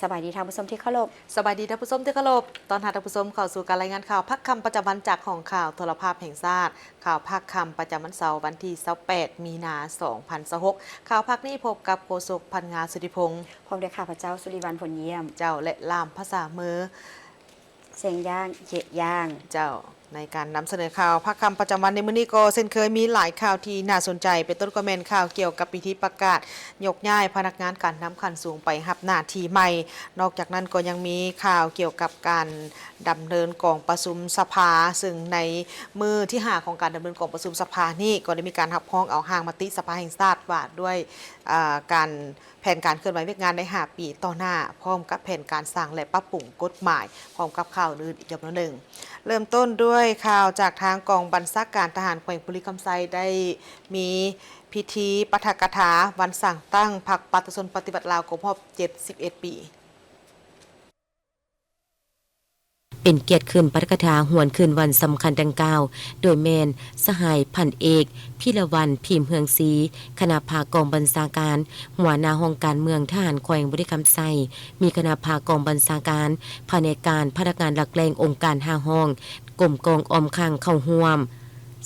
ສະບາຍດີທ່ານຜູ້ຊົມທີ່ເຄົາລົບ. ສະບາຍດີທ່ານຜູ້ຊົມທີ່ເຄົາລົບ. ຕ້ອນຮັບທ່ານຜູ້ຊົມເຂົ້າສູ່ການລາຍງານຂ່າວພາກຄ່ຳປະຈຳວັນຈາກຫ້ອງຂ່າວໂທລະພາບແຫ່ງຊາດ. ຂ່າວພາກຄ່ຳປະຈຳວັນເສົາ ວັນທີຊາວແປດ ມີນາ ສອງພັນຊາວຫົກ. ຂ່າວພາກນີ້ພົບກັບໂຄສົກ ພັນງາ ສຸທິພົງ ພ້ອມດ້ວຍຂ້າພະເຈົ້າ ສຸລິວັນ ພົນຢ້ຽມ ເຈົ້າ ແລະ ລ່າມພາສາເມີ ແຊງຢ່າງ ເຢຍະຢ່າງ ເຈົ້າ. ໃນການນຳສະເໜີຂ່າວພາກຄ່ຳປະຈຳວັນໃນມື້ນີ້ກໍເຊັ່ນເຄີຍ ມີຫຼາຍຂ່າວທີ່ໜ້າສົນໃຈ ເປັນຕົ້ນກໍແມ່ນຂ່າວກ່ຽວກັບພິທີປະກາດຍົກຍ້າຍພະນັກງານການນຳຂັ້ນສູງໄປຮັບໜ້າທີ່ໃໝ່. ນອກຈາກນັ້ນກໍຍັງມີຂ່າວກ່ຽວກັບການດຳເນີນກອງປະຊຸມສະພາ, ເຊິ່ງໃນມື້ທີຫ້າຂອງການດຳເນີນກອງປະຊຸມສະພານີ້ ກໍໄດ້ມີການຮັບຮອງເອົາຮ່າງມະຕິສະພາແຫ່ງຊາດວ່າດ້ວຍ ອາ ການ ແຜນການເຄື່ອນໄຫວວຽກງານໃນຫ້າປີຕໍ່ໜ້າ, ພ້ອມກັບແຜນການສ້າງ ແລະ ປັບປຸງກົດໝາຍ, ພ້ອມກັບຂ່າວອື່ນໆອີກຈຳນວນໜຶ່ງ. ເລີ່ມຕົ້ນດ້ວຍຂ່າວຈາກທາງກອງບັນຊາການທະຫານແຂວງບໍລິຄຳໄຊ ໄດ້ມີພິທີປາຖະກະຖາວັນສ້າງຕັ້ງພັກປະຊາຊົນປະຕິວັດລາວ ຄົບຮອບເຈັດສິບເອັດປີ. ເປັນກຽດຂຶ້ນປາຖະກະຖາຫວນຄືນວັນສຳຄັນດັ່ງກ່າວ ໂດຍແມ່ນສະຫາຍພັນເອກ ພິລະວັນ ພິມເຮືອງສີ ຄະນະພາກອງບັນຊາການ, ຫົວໜ້າຫ້ອງການເມືອງທະຫານແຂວງບໍລິຄຳໄຊ, ມີຄະນະພາກອງບັນຊາການ, ພະແນກການ, ພະນັກງານຫຼັກແຫຼ່ງ, ອົງການຫ້າຫ້ອງ, ກົມກອງອ້ອມຂ້າງເຂົ້າຮ່ວມ.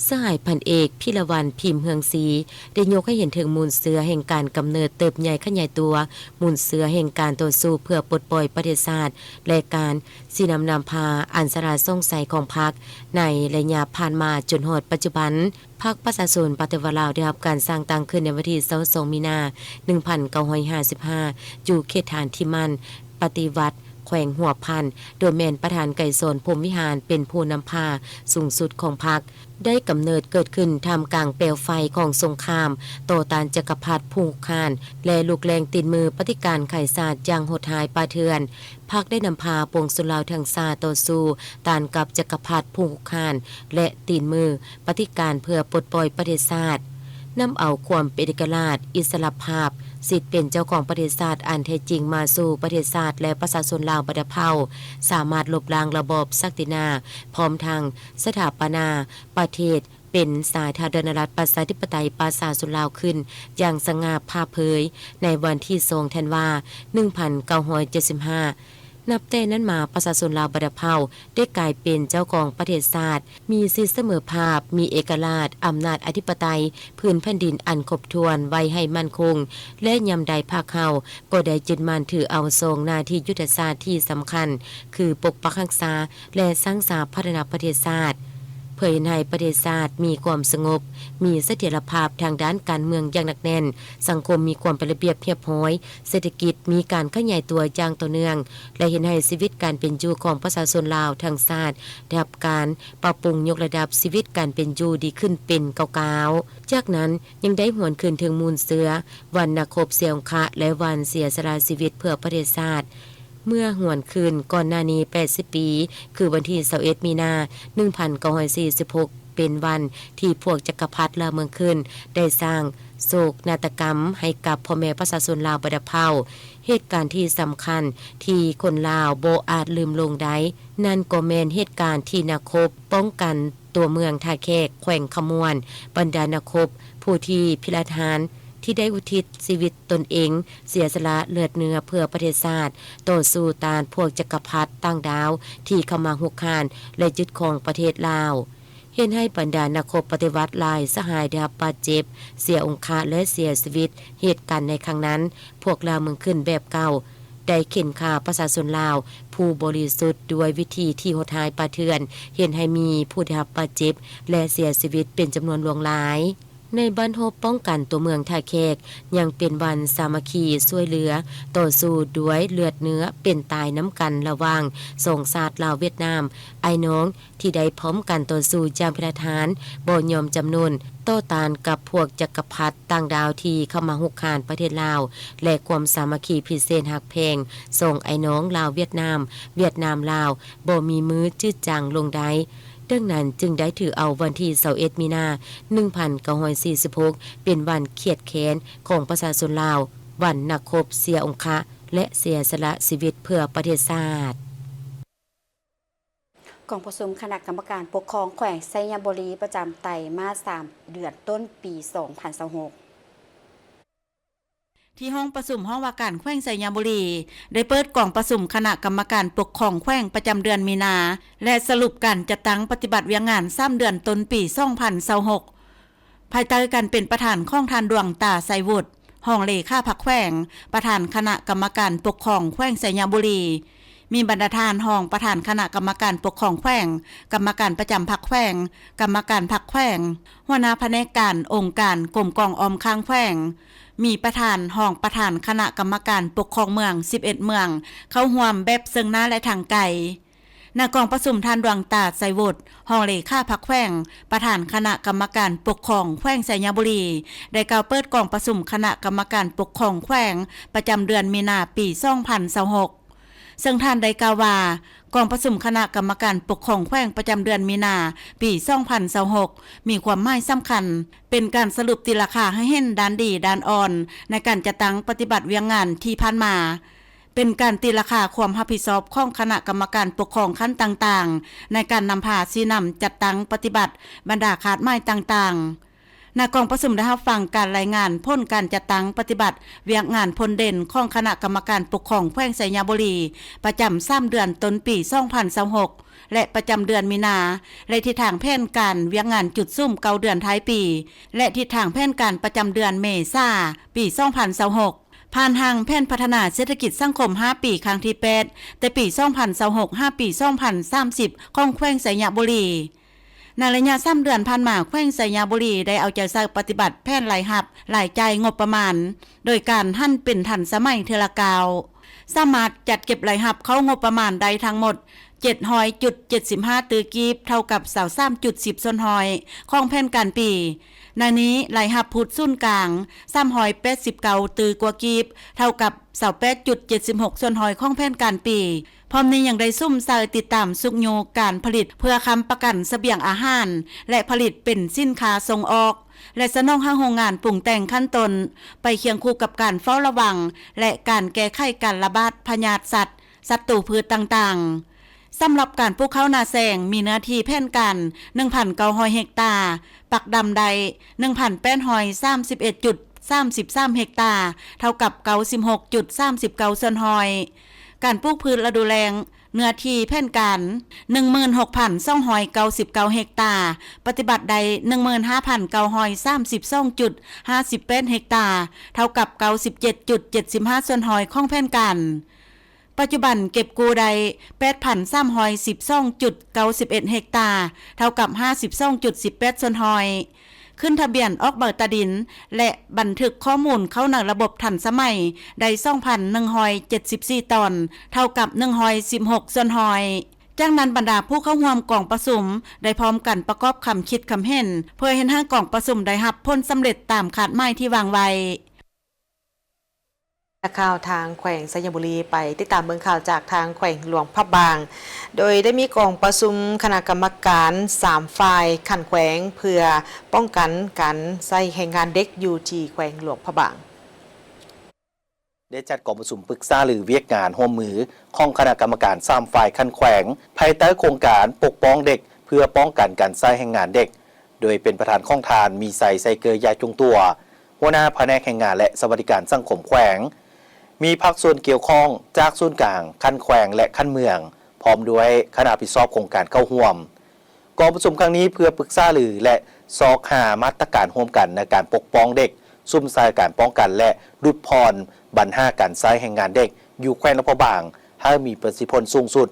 ສະຫາຍພັນເອກ ພິລະວັນ ພິມເຮືອງສີ ໄດ້ຍົກໃຫ້ເຫັນເຖິງມູນເຊື້ອແຫ່ງການກຳເນີດເຕີບໃຫຍ່ຂະຫຍາຍຕົວ, ມູນເຊື້ອແຫ່ງການຕໍ່ສູ້ເພື່ອປົດປ່ອຍປະເທດຊາດ ແລະ ການຊີ້ນຳນຳພາອັນສະຫຼາດສ່ອງໃສຂອງພັກໃນໄລຍະຜ່ານມາຈົນຮອດປັດຈຸບັນ. ພັກປະຊາຊົນປະຕິວັດລາວໄດ້ຮັບການສ້າງຕັ້ງຂຶ້ນໃນວັນທີຊາວສອງ ມີນາ ໜຶ່ງພັນເກົ້າຮ້ອຍຫ້າສິບຫ້າ ຢູ່ເຂດຖານທີ່ໝັ້ນປະຕິວັດ ແຂວງຫົວພັນ, ໂດຍແມ່ນປະທານໄກສອນ ພົມວິຫານ ເປັນຜູ້ນຳພາສູງສຸດຂອງພັກ. ໄດ້ກຳເນີດເກີດຂຶ້ນທ່າມກາງເປວໄຟຂອງສົງຄາມຕໍ່ຕ້ານຈັກກະພັດຜູ້ຮຸກຮານ ແລະ ລຸກແລ້ງຕີນມືປະຕິການຂາຍຊາດຢ່າງໂຫດຮ້າຍປ່າເຖື່ອນ. ພັກໄດ້ນຳພາປວງຊົນລາວທັງຊາດຕໍ່ສູ້ຕ້ານກັບຈັກກະພັດຜູ້ຮຸກຮານ ແລະ ຕີນມືປະຕິການເພື່ອປົດປ່ອຍປະເທດຊາດ, ນຳເອົາຄວາມເປັນເອກະລາດ, ອິດສະຫຼະພາບ, ສິດເປັນເຈົ້າຂອງປະເທດຊາດອັນແທ້ຈິງມາສູ່ປະເທດຊາດ ແລະ ປະຊາຊົນລາວບັນດາເຜົ່າ, ສາມາດລົບລ້າງລະບອບສັກດິນາ, ພ້ອມທັງສະຖາປະນາປະເທດ ເປັນສາທາລະນະລັດປະຊາທິປະໄຕປະຊາຊົນລາວຂຶ້ນຢ່າງສະຫງ່າຜ່າເຜີຍໃນວັນທີສອງ ທັນວາ ໜຶ່ງພັນເກົ້າຮ້ອຍເຈັດສິບຫ້າ. ນັບແຕ່ນັ້ນມາ, ປະຊາຊົນລາວບັນດາເຜົ່າໄດ້ກາຍເປັນເຈົ້າຂອງປະເທດຊາດ, ມີສິດສະເໝີພາບ, ມີເອກະລາດ, ອຳນາດອະທິປະໄຕ, ພື້ນແຜ່ນດິນອັນຄົບຖ້ວນໄວ້ໃຫ້ໝັ້ນຄົງ ແລະ ຍາມໃດພາກເຮົາກໍໄດ້ຍຶດໝັ້ນຖືເອົາສອງໜ້າທີ່ຍຸດທະສາດທີ່ສຳຄັນ ຄືປົກປັກຮັກສາ ແລະ ສ້າງສາພັດທະນາປະເທດຊາດ, ເພື່ອເຮັດໃຫ້ປະເທດຊາດມີຄວາມສະຫງົບ, ມີສະຖຽນລະພາບທາງດ້ານການເມືອງຢ່າງໜັກແໜ້ນ, ສັງຄົມມີຄວາມເປັນລະບຽບຮຽບຮ້ອຍ, ເສດຖະກິດມີການຂະຫຍາຍຕົວຢ່າງຕໍ່ເນື່ອງ ແລະ ເຮັດໃຫ້ຊີວິດການເປັນຢູ່ຂອງປະຊາຊົນລາວທັງຊາດໄດ້ຮັບການປັບປຸງຍົກລະດັບຊີວິດການເປັນຢູ່ດີຂຶ້ນເປັນກ້າວໆ. ຈາກນັ້ນຍັງໄດ້ຫວນຄືນເຖິງມູນເຊື້ອວັນນັກຮົບເສຍອົງຄະ ແລະ ວັນເສຍສະຫຼະຊີວິດເພື່ອປະເທດຊາດ. ເມື່ອຫວນຄືນກ່ອນໜ້ານີ້ແປດສິບປີ ຄືວັນທີຊາວເອັດ ມີນາ ໜຶ່ງພັນເກົ້າຮ້ອຍສີ່ສິບຫົກ ເປັນວັນທີ່ພວກຈັກກະພັດລ່າເມືອງຂຶ້ນ ໄດ້ສ້າງໂສກນາດຕະກຳໃຫ້ກັບພໍ່ແມ່ປະຊາຊົນລາວບັນດາເຜົ່າ. ເຫດການທີ່ສຳຄັນທີ່ຄົນລາວບໍ່ອາດລືມລົງໄດ້ ນັ້ນກໍແມ່ນເຫດການທີ່ນັກຮົບປ້ອງກັນຕົວເມືອງທ່າແຂກ ແຂວງຄຳມ່ວນ, ບັນດານັກຮົບຜູ້ທີ່ພິລະທານ ທີ່ໄດ້ອຸທິດຊີວິດຕົນເອງ, ເສຍສະຫຼະເລືອດເນື້ອເພື່ອປະເທດຊາດ, ຕໍ່ສູ້ຕ້ານພວກຈັກກະພັດຕ່າງດາວທີ່ເຂົ້າມາຮຸກຮານ ແລະ ຍຶດຄອງປະເທດລາວ, ເຮັດໃຫ້ບັນດານັກຮົບປະຕິວັດຫຼາຍສະຫາຍໄດ້ຮັບບາດເຈັບ, ເສຍອົງຄະ ແລະ ເສຍຊີວິດ. ເຫດການໃນຄັ້ງນັ້ນ, ພວກລ່າເມືອງຂຶ້ນແບບເກົ່າໄດ້ເຂັ່ນຂ້າປະຊາຊົນລາວຜູ້ບໍລິສຸດດ້ວຍວິທີທີ່ໂຫດຮ້າຍປ່າເຖື່ອນ, ເຮັດໃຫ້ມີຜູ້ໄດ້ຮັບບາດເຈັບ ແລະ ເສຍຊີວິດເປັນຈຳນວນຫຼວງຫຼາຍ. ໃນບັ້ນຮົບປ້ອງກັນຕົວເມືອງທ່າແຂກ ຍັງເປັນວັນສາມັກຄີຊ່ວຍເຫຼືອຕໍ່ສູ້ດ້ວຍເລືອດເນື້ອເປັນຕາຍນຳກັນລະຫວ່າງສອງຊາດລາວຫວຽດນາມ, ອ້າຍນ້ອງທີ່ໄດ້ພ້ອມກັນຕໍ່ສູ້ຢ່າງພິລະທານ, ບໍ່ຍອມຈຳນົນຕໍ່ຕ້ານກັບພວກຈັກກະພັດຕ່າງດາວທີ່ເຂົ້າມາຮຸກຮານປະເທດລາວ ແລະ ຄວາມສາມັກຄີພິເສດຮັກແພງສອງອ້າຍນ້ອງລາວຫວຽດນາມ, ຫວຽດນາມລາວ ບໍ່ມີມື້ຈືດຈາງລົງໄດ້. ດັ່ງນັ້ນຈຶ່ງໄດ້ຖືເອົາວັນທີຊາວເອັດ ມີນາ ໜຶ່ງພັນເກົ້າຮ້ອຍສີ່ສິບຫົກ ເປັນວັນຂຽດແຄ້ນຂອງປະຊາຊົນລາວ, ວັນນັກຮົບເສຍອົງຄະ ແລະ ເສຍສະຫຼະຊີວິດເພື່ອປະເທດຊາດ. ກອງປະຊຸມຄະນະກຳມະການປົກຄອງແຂວງໄຊຍະບູລີ ປະຈຳໄຕມາສ ສາມເດືອນຕົ້ນປີສອງພັນຊາວຫົກ. ທີ່ຫ້ອງປະຊຸມຫ້ອງວ່າການແຂວງໄຊຍະບູລີ ໄດ້ເປີດກອງປະຊຸມຄະນະກຳມະການປົກຄອງແຂວງປະຈຳເດືອນມີນາ ແລະ ສະຫຼຸບການຈັດຕັ້ງປະຕິບັດວຽກງານສາມເດືອນຕົ້ນປີສອງພັນຊາວຫົກ ພາຍໃຕ້ການເປັນປະທານຂອງທ່ານ ດວງຕາ ໄຊວຸດ ຮອງເລຂາພັກແຂວງ, ປະທານຄະນະກຳມະການປົກຄອງແຂວງໄຊຍະບູລີ, ມີບັນດາທ່ານຮອງປະທານຄະນະກຳມະການປົກຄອງແຂວງ, ກຳມະການປະຈຳພັກແຂວງ, ກຳມະການພັກແຂວງ, ຫົວໜ້າພະແນກການ, ອົງການ, ກົມກອງອ້ອມຂ້າງແຂວງ, ມີປະທານ, ຮອງປະທານຄະນະກຳມະການປົກຄອງເມືອງສິບເອັດເມືອງ ເຂົ້າຮ່ວມແບບເຊິ່ງໜ້າ ແລະ ທາງໄກ. ໃນກອງປະຊຸມ, ທ່ານ ດວງຕາ ໄຊວຸດ ຮອງເລຂາພັກແຂວງ, ປະທານຄະນະກຳມະການປົກຄອງແຂວງໄຊຍະບູລີ ໄດ້ກ່າວເປີດກອງປະຊຸມຄະນະກຳມະການປົກຄອງແຂວງ ປະຈຳເດືອນມີນາ ປີສອງພັນຊາວຫົກ ເຊິ່ງທ່ານໄດ້ກ່າວວ່າ ກອງປະຊຸມຄະນະກຳມະການປົກຄອງແຂວງປະຈຳເດືອນມີນາ ປີສອງພັນຊາວຫົກ ມີຄວາມໝາຍສຳຄັນ ເປັນການສະຫຼຸບຕີລາຄາໃຫ້ເຫັນດ້ານດີດ້ານອ່ອນໃນການຈັດຕັ້ງປະຕິບັດວຽກງານທີ່ຜ່ານມາ, ເປັນການຕີລາຄາຄວາມຮັບຜິດຊອບຂອງຄະນະກຳມະການປົກຄອງຂັ້ນຕ່າງໆ ໃນການນຳພາຊີ້ນຳຈັດຕັ້ງປະຕິບັດບັນດາຄາດໝາຍຕ່າງໆ. ໃນກອງປະຊຸມໄດ້ຮັບຟັງການລາຍງານຜົນການຈັດຕັ້ງປະຕິບັດວຽກງານພົ້ນເດັ່ນຂອງຄະນະກຳມະການປົກຄອງແຂວງໄຊຍະບູລີ ປະຈຳສາມເດືອນຕົ້ນປີສອງພັນຊາວຫົກ ແລະ ປະຈຳເດືອນມີນາ ແລະ ທິດທາງແຜນການວຽກງານຈຸດສຸມເກົ້າເດືອນທ້າຍປີ ແລະ ທິດທາງແຜນການປະຈຳເດືອນເມສາ ປີສອງພັນຊາວຫົກ ຜ່ານຮ່າງແຜນພັດທະນາເສດຖະກິດສັງຄົມຫ້າປີ ຄັ້ງທີແປດ ແຕ່ປີສອງພັນຊາວຫົກ ຫາປີສອງພັນສາມສິບ ຂອງແຂວງໄຊຍະບູລີ. ໃນໄລຍະສາມເດືອນຜ່ານມາ, ແຂວງໄຊຍະບູລີໄດ້ເອົາໃຈໃສ່ປະຕິບັດແຜນລາຍຮັບ, ລາຍຈ່າຍ, ງົບປະມານ ໂດຍການຫັນເປັນທັນສະໄໝເທື່ອລະກ້າວ, ສາມາດຈັດເກັບລາຍຮັບເຂົ້າງົບປະມານໄດ້ທັງໝົດ ເຈັດຮ້ອຍຈຸດເຈັດສິບຫ້າຕື້ກີບ, ເທົ່າກັບ ຊາວສາມຈຸດສິບສ່ວນຮ້ອຍ ຂອງແຜນການປີ. ໃນນີ້, ລາຍຮັບພູດສູນກາງ ສາມຮ້ອຍແປດສິບເກົ້າຕື້ກວ່າກີບ, ເທົ່າກັບ ຊາວແປດຈຸດເຈັດສິບຫົກສ່ວນຮ້ອຍຂອງແຜນການປີ. ພ້ອມນີ້ຍັງໄດ້ສຸມໃສ່ຕິດຕາມຊຸກຍູ້ການຜະລິດເພື່ອຄ້ຳປະກັນສະບຽງອາຫານ ແລະ ຜະລິດເປັນສິນຄ້າສົ່ງອອກ ແລະ ສະໜອງໃຫ້ໂຮງງານປຸງແຕ່ງຂັ້ນຕົ້ນ ໄປຄຽງຄູ່ກັບການເຝົ້າລະວັງ ແລະ ການແກ້ໄຂການລະບາດພະຍາດສັດ, ສັດຕູພືດຕ່າງໆ. ສຳລັບການປູກເຂົ້ານາແຊງ ມີເນື້ອທີ່ແຜນການ ໜຶ່ງພັນເກົ້າຮ້ອຍເຮັກຕາ, ປັກດຳໄດ້ ໜຶ່ງພັນແປດຮ້ອຍສາມສິບເອັດຈຸດສາມສິບສາມເຮັກຕາ, ເທົ່າກັບ ເກົ້າສິບຫົກຈຸດສາມສິບເກົ້າສ່ວນຮ້ອຍ. ການປູກພືດລະດູແລ້ງ ເນື້ອທີ່ແຜນການ ໜຶ່ງໝື່ນຫົກພັນສອງຮ້ອຍເກົ້າສິບເກົ້າເຮັກຕາ, ປະຕິບັດໄດ້ ໜຶ່ງໝື່ນຫ້າພັນເກົ້າຮ້ອຍສາມສິບສອງຈຸດຫ້າສິບແປດເຮັກຕາ, ເທົ່າກັບ ເກົ້າສິບເຈັດຈຸດເຈັດສິບຫ້າສ່ວນຮ້ອຍຂອງແຜນການ. ປັດຈຸບັນເກັບກູ້ໄດ້ ແປດພັນສາມຮ້ອຍສິບສອງຈຸດເກົ້າສິບເອັດເຮັກຕາ, ເທົ່າກັບ ຫ້າສິບສອງຈຸດສິບແປດສ່ວນຮ້ອຍ. ຂຶ້ນທະບຽນອອກໃບຕາດິນ ແລະ ບັນທຶກຂໍ້ມູນເຂົ້າໃນລະບົບທັນສະໄໝໄດ້ ສອງພັນໜຶ່ງຮ້ອຍເຈັດສິບສີ່ຕອນ, ເທົ່າກັບ ໜຶ່ງຮ້ອຍສິບຫົກສ່ວນຮ້ອຍ. ຈາກນັ້ນ, ບັນດາຜູ້ເຂົ້າຮ່ວມກອງປະຊຸມໄດ້ພ້ອມກັນປະກອບຄຳຄິດຄຳເຫັນ ເພື່ອເຮັດໃຫ້ກອງປະຊຸມໄດ້ຮັບຜົນສຳເລັດຕາມຄາດໝາຍທີ່ວາງໄວ້. ນັກຂ່າວທາງແຂວງໄຊຍະບູລີ ໄປຕິດຕາມເບິ່ງຂ່າວຈາກທາງແຂວງຫຼວງພະບາງ ໂດຍໄດ້ມີກອງປະຊຸມຄະນະກຳມະການສາມຝ່າຍຂັ້ນແຂວງ ເພື່ອປ້ອງກັນການໃຊ້ແຮງງານເດັກຢູ່ທີ່ແຂວງຫຼວງພະບາງ. ໄດ້ຈັດກອງປະຊຸມປຶກສາລືວຽກງານຮ່ວມມືຂອງຄະນະກຳມະການສາມຝ່າຍຂັ້ນແຂວງ ພາຍໃຕ້ໂຄງການປົກປ້ອງເດັກ ເພື່ອປ້ອງກັນການໃຊ້ແຮງງານເດັກ ໂດຍເປັນປະທານຂອງທ່ານ ມີໄຊ ໄຊເກີ ຢາຈົງຕົວ ຫົວໜ້າພະແນກແຮງງານ ແລະ ສະຫວັດດີການສັງຄົມແຂວງ, ມີພາກສ່ວນກ່ຽວຂ້ອງຈາກສູນກາງ, ຂັ້ນແຂວງ ແລະ ຂັ້ນເມືອງ, ພ້ອມດ້ວຍຄະນະຮັບຜິດຊອບໂຄງການເຂົ້າຮ່ວມ. ກອງປະຊຸມຄັ້ງນີ້ເພື່ອປຶກສາລື ແລະ ຊອກຫາມາດຕະການຮ່ວມກັນໃນການປົກປ້ອງເດັກ, ສຸມໃສ່ການປ້ອງກັນ ແລະ ຫຼຸດຜ່ອນບັນຫາການໃຊ້ແຮງງານເດັກຢູ່ແຂວງຫຼວງພະບາງ ໃຫ້ມີປະສິດທິຜົນສູງສຸດ.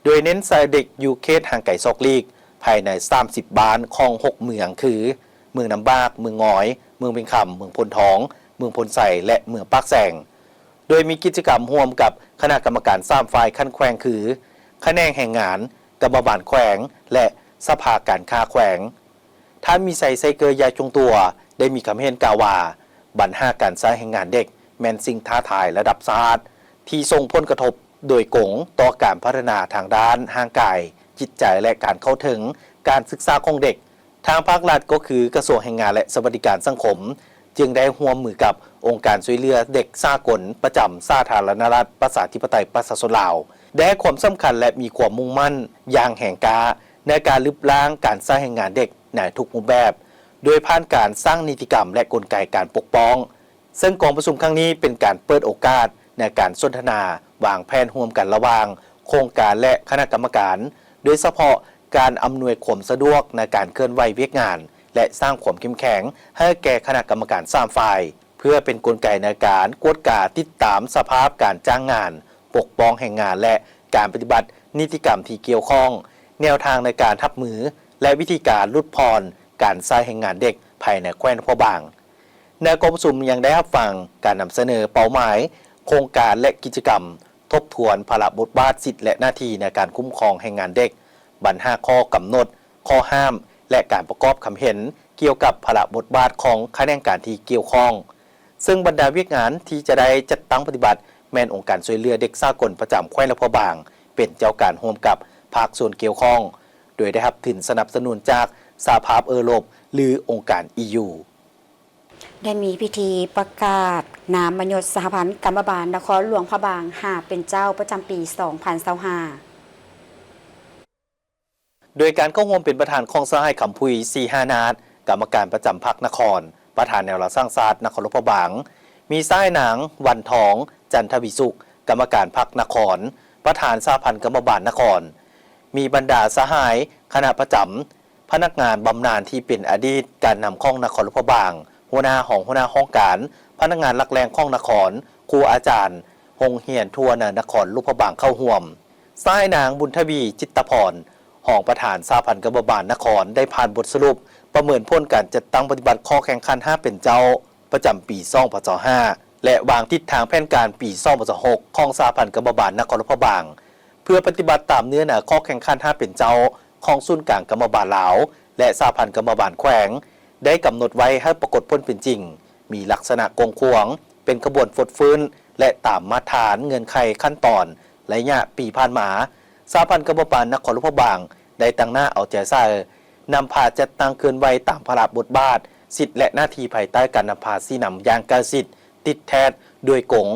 ໂດຍເນັ້ນໃສ່ເດັກຢູ່ເຂດຫ່າງໄກສອກຫຼີກ ພາຍໃນສາມສິບບ້ານຂອງຫົກເມືອງ ຄື ເມືອງນ້ຳບາກ, ເມືອງງອຍ, ເມືອງວຽງຄຳ, ເມືອງໂພນທອງ, ເມືອງໂພນໄຊ ແລະ ເມືອງປາກແຊງ, ໂດຍມີກິດຈະກຳຮ່ວມກັບຄະນະກຳມະການສາມຝ່າຍຂັ້ນແຂວງ ຄື ຂະແໜງແຮງງານ, ກຳມະບານແຂວງ ແລະ ສະພາການຄ້າແຂວງ. ທ່ານ ມີໄຊ ໄຊເກີ ຢາຈົງຕົວ ໄດ້ມີຄຳເຫັນກ່າວວ່າ ບັນຫາການໃຊ້ແຮງງານເດັກ ແມ່ນສິ່ງທ້າທາຍລະດັບຊາດ ທີ່ສົ່ງຜົນກະທົບໂດຍກົງຕໍ່ການພັດທະນາທາງດ້ານຮ່າງກາຍ, ຈິດໃຈ ແລະ ການເຂົ້າເຖິງການສຶກສາຂອງເດັກ. ທາງພາກລັດ ກໍຄືກະຊວງແຮງງານ ແລະ ສະຫວັດດີການສັງຄົມ ຈຶ່ງໄດ້ຮ່ວມມືກັບອົງການຊ່ວຍເຫຼືອເດັກສາກົນປະຈຳສາທາລະນະລັດ ປະຊາທິປະໄຕ ປະຊາຊົນລາວ ໄດ້ໃຫ້ຄວາມສຳຄັນ ແລະ ມີຄວາມມຸ່ງໝັ້ນຢ່າງແຮງກ້າ ໃນການລຶບລ້າງການໃຊ້ແຮງງານເດັກໃນທຸກຮູບແບບ ໂດຍຜ່ານການສ້າງນິຕິກຳ ແລະ ກົນໄກການປົກປ້ອງ ເຊິ່ງກອງປະຊຸມຄັ້ງນີ້ເປັນການເປີດໂອກາດໃນການສົນທະນາວາງແຜນຮ່ວມກັນລະຫວ່າງໂຄງການ ແລະ ຄະນະກຳມະການ, ໂດຍສະເພາະການອຳນວຍຄວາມສະດວກໃນການເຄື່ອນໄຫວວຽກງານ ແລະ ສ້າງຄວາມເຂັ້ມແຂງໃຫ້ແກ່ຄະນະກຳມະການສາມຝ່າຍ ເພື່ອເປັນກົນໄກໃນການກວດກາຕິດຕາມສະພາບການຈ້າງງານ, ປົກປ້ອງແຮງງານ ແລະ ການປະຕິບັດນິຕິກຳທີ່ກ່ຽວຂ້ອງ, ແນວທາງໃນການຮັບມື ແລະ ວິທີການຫຼຸດຜ່ອນການໃຊ້ແຮງງານເດັກພາຍໃນແຂວງຫຼວງພະບາງ. ໃນກອງປະຊຸມຍັງໄດ້ຮັບຟັງການນຳສະເໜີເປົ້າໝາຍໂຄງການ ແລະ ກິດຈະກຳ, ທົບທວນພາລະບົດບາດ, ສິດ ແລະ ໜ້າທີ່ໃນການຄຸ້ມຄອງແຮງງານເດັກ, ບັນຫາຂໍ້ກຳນົດ, ຂໍ້ຫ້າມ ແລະ ການປະກອບຄຳເຫັນກ່ຽວກັບພາລະບົດບາດຂອງຂະແໜງການທີ່ກ່ຽວຂ້ອງ. ເຊິ່ງບັນດາວຽກງານທີ່ຈະໄດ້ຈັດຕັ້ງປະຕິບັດ ແມ່ນອົງການຊ່ວຍເຫຼືອເດັກສາກົນປະຈຳແຂວງຫຼວງພະບາງ ເປັນເຈົ້າການຮ່ວມກັບພາກສ່ວນກ່ຽວຂ້ອງ, ໂດຍໄດ້ຮັບທຶນສະໜັບສະໜູນຈາກສະຫະພາບເອີຣົບ ຫຼື ອົງການ ອີ ຢູ. ໄດ້ມີພິທີປະກາດນາມມະຍົດສະຫະພັນກຳມະບານນະຄອນຫຼວງພະບາງ ຫ້າເປັນເຈົ້າປະຈຳປີສອງພັນຊາວຫ້າ ໂດຍການເຂົ້າຮ່ວມເປັນປະທານຂອງສະຫາຍ ຄຳພຸຍ ສີຫານາດ ກຳມະການປະຈຳພັກນະຄອນ, ປະທານແນວລາວສ້າງຊາດນະຄອນຫຼວງພະບາງ, ມີສະຫາຍ ນາງ ວັນທອງ ຈັນທະວິສຸກ ກຳມະການພັກນະຄອນ, ປະທານສະຫະພັນກຳມະບານນະຄອນ, ມີບັນດາສະຫາຍຄະນະປະຈຳ, ພະນັກງານບຳນານທີ່ເປັນອະດີດການນຳຂອງນະຄອນຫຼວງພະບາງ, ຫົວໜ້າ, ຮອງຫົວໜ້າຫ້ອງການ, ພະນັກງານຫຼັກແຫຼ່ງຂອງນະຄອນ, ຄູອາຈານໂຮງຮຽນທົ່ວໃນນະຄອນຫຼວງພະບາງເຂົ້າຮ່ວມ. ສະຫາຍນາງ ບຸນທະວີ ຈິດຕະພອນ ຮອງປະທານສະຫະພັນກຳມະບານນະຄອນ ໄດ້ຜ່ານບົດສະຫຼຸບປະເມີນຜົນການຈັດຕັ້ງປະຕິບັດຂໍ້ແຂ່ງຂັນຫ້າເປັນເຈົ້າປະຈຳປີສອງພັນຊາວຫ້າ ແລະ ວາງທິດທາງແຜນການປີສອງພັນຊາວຫົກ ຂອງສະຫະພັນກຳມະບານນະຄອນຫຼວງພະບາງ ເພື່ອປະຕິບັດຕາມເນື້ອໃນຂໍ້ແຂ່ງຂັນຫ້າເປັນເຈົ້າຂອງສູນກາງກຳມະບານລາວ ແລະ ສະຫະພັນກຳມະບານແຂວງ ໄດ້ກຳນົດໄວ້ໃຫ້ປາກົດຜົນເປັນຈິງ, ມີລັກສະນະກວ້າງຂວາງ, ເປັນຂະບວນຟົດຟື້ນ ແລະ ຕາມມາດຖານເງື່ອນໄຂຂັ້ນຕອນໄລຍະປີຜ່ານມາ, ສະຫະພັນກຳມະບານນະຄອນຫຼວງພະບາງ ໄດ້ຕັ້ງໜ້າເອົາໃຈໃສ່ ນຳພາຈັດຕັ້ງເຄື່ອນໄຫວຕາມພາລະບົດບາດ, ສິດ ແລະ ໜ້າທີ່ພາຍໃຕ້ການນຳພາຊີ້ນຳຢ່າງໃກ້ຊິດ, ຕິດແທດ, ໂດຍກົງ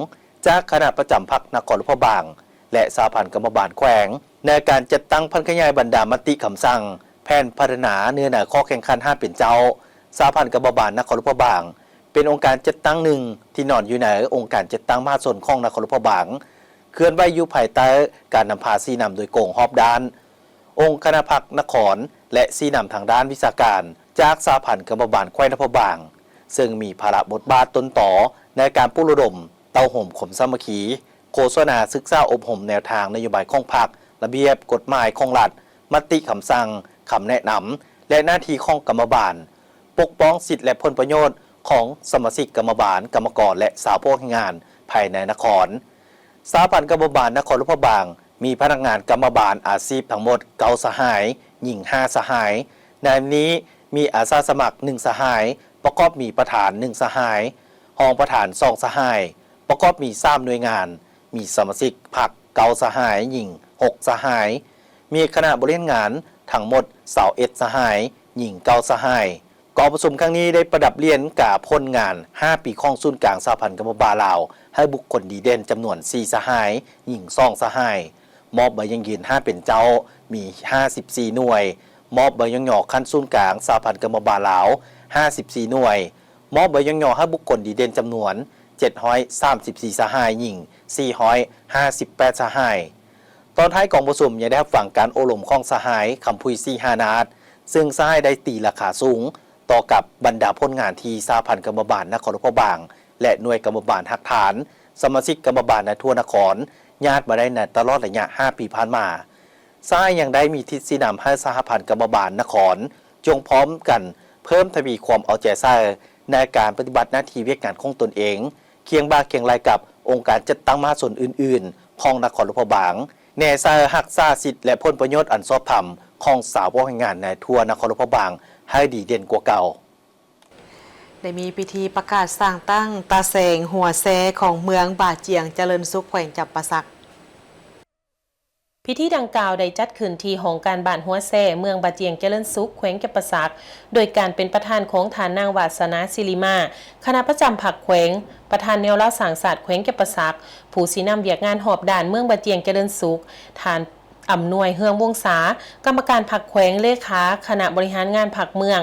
ຈາກຄະນະປະຈຳພັກນະຄອນຫຼວງພະບາງ ແລະ ສະຫະພັນກຳມະບານແຂວງ ໃນການຈັດຕັ້ງຜັນຂະຫຍາຍບັນດາມະຕິຄຳສັ່ງ, ແຜນພັດທະນາເນື້ອໃນຂໍ້ແຂ່ງຂັນຫ້າເປັນເຈົ້າ. ສະຫະພັນກຳມະບານນະຄອນຫຼວງພະບາງ ເປັນອົງການຈັດຕັ້ງໜຶ່ງທີ່ນອນຢູ່ໃນອົງການຈັດຕັ້ງມະຫາຊົນຂອງນະຄອນຫຼວງພະບາງ, ເຄື່ອນໄຫວຢູ່ພາຍໃຕ້ການນຳພາຊີ້ນຳໂດຍກົງຮອບດ້ານ ອົງຄະນະພັກນະຄອນ ແລະ ຊີ້ນຳທາງດ້ານວິຊາການຈາກສະຫະພັນກຳມະບານແຂວງຫຼວງພະບາງ, ເຊິ່ງມີພາລະບົດບາດຕົ້ນຕໍໃນການປຸກລະດົມເຕົ້າໂຮມຄວາມສາມັກຄີ, ໂຄສະນາ, ສຶກສາອົບຮົມແນວທາງນະໂຍບາຍຂອງພັກ, ລະບຽບກົດໝາຍຂອງລັດ, ມະຕິຄຳສັ່ງ, ຄຳແນະນຳ ແລະ ໜ້າທີ່ຂອງກຳມະບານ, ປົກປ້ອງສິດ ແລະ ຜົນປະໂຫຍດຂອງສະມາຊິກກຳມະບານ, ກຳມະກອນ ແລະ ຊາວພາກແຮງງານພາຍໃນນະຄອນ. ສະຫະພັນກຳມະບານນະຄອນຫຼວງພະບາງ ມີພະນັກງານກຳມະບານອາຊີບທັງໝົດເກົ້າສະຫາຍ, ຍິງຫ້າສະຫາຍ. ໃນນີ້ມີອາສາສະໝັກໜຶ່ງສະຫາຍ, ປະກອບມີປະທານໜຶ່ງສະຫາຍ, ຮອງປະທານສອງສະຫາຍ, ປະກອບມີສາມໜ່ວຍງານ, ມີສະມາຊິກພັກເກົ້າສະຫາຍ, ຍິງຫົກສະຫາຍ. ມີຄະນະບໍລິຫານງານທັງໝົດຊາວເອັດສະຫາຍ, ຍິງເກົ້າສະຫາຍ. ກອງປະຊຸມຄັ້ງນີ້ໄດ້ປະດັບຫຼຽນກາຜົນງານຫ້າປີຂອງສູນກາງສະຫະພັນກຳມະບານລາວ ໃຫ້ບຸກຄົນດີເດັ່ນຈຳນວນສີ່ສະຫາຍ, ຍິງສອງສະຫາຍ, ມອບໃບຢັ້ງຢືນຫ້າເປັນເຈົ້າ ມີຫ້າສິບສີ່ໜ່ວຍ, ມອບໃບຍ້ອງຍໍຂັ້ນສູນກາງສະຫະພັນກຳມະບານລາວຫ້າສິບສີ່ໜ່ວຍ, ມອບໃບຍ້ອງຍໍໃຫ້ບຸກຄົນດີເດັ່ນຈຳນວນເຈັດຮ້ອຍສາມສິບສີ່ສະຫາຍ, ຍິງສີ່ຮ້ອຍຫ້າສິບແປດສະຫາຍ. ຕອນທ້າຍກອງປະຊຸມຍັງໄດ້ຮັບຟັງການໂອ້ລົມຂອງສະຫາຍ ຄຳພຸຍ ສີຫານາດ, ເຊິ່ງສະຫາຍໄດ້ຕີລາຄາສູງ ຕໍ່ກັບບັນດາຜົນງານທີ່ສະຫະພັນກຳມະບານນະຄອນຫຼວງພະບາງ ແລະ ໜ່ວຍກຳມະບານຮາກຖານ, ສະມາຊິກກຳມະບານໃນທົ່ວນະຄອນ ຍາດມາໄດ້ໃນຕະຫຼອດໄລຍະຫ້າປີຜ່ານມາ. ສະຫາຍຍັງໄດ້ມີທິດຊີ້ນຳໃຫ້ສະຫະພັນກຳມະບານນະຄອນ ຈົ່ງພ້ອມກັນເພີ່ມທະວີຄວາມເອົາໃຈໃສ່ໃນການປະຕິບັດໜ້າທີ່ວຽກງານຂອງຕົນເອງ, ຄຽງບ່າຄຽງໄຫຼ່ກັບອົງການຈັດຕັ້ງມະຫາຊົນອື່ນໆຂອງນະຄອນຫຼວງພະບາງ, ແນໃສ່ຮັກສາສິດ ແລະ ຜົນປະໂຫຍດອັນຊອບທຳຂອງຊາວພາກແຮງງານໃນທົ່ວນະຄອນຫຼວງພະບາງໃຫ້ດີເດັ່ນກວ່າເກົ່າ. ໄດ້ມີພິທີປະກາດສ້າງຕັ້ງຕາແສງຫົວແຊຂອງເມືອງບາຈຽງຈະເລີນສຸກ ແຂວງຈຳປາສັກ. ພິທີດັ່ງກ່າວໄດ້ຈັດຂຶ້ນທີ່ຫ້ອງການບ້ານຫົວແຊ ເມືອງບາຈຽງຈະເລີນສຸກ ແຂວງຈຳປາສັກ ໂດຍການເປັນປະທານຂອງທ່ານນາງ ວາສະນາ ສິລິມາ ຄະນະປະຈຳພັກແຂວງ, ປະທານແນວລາວສ້າງຊາດແຂວງຈຳປາສັກ, ຜູ້ຊີ້ນຳວຽກງານຮອບດ້ານເມືອງບາຈຽງຈະເລີນສຸກ, ທ່ານ ອຳນວຍ ເຮືອງວົງສາ ກຳມະການພັກແຂວງ, ເລຂາຄະນະບໍລິຫານງານພັກເມືອງ,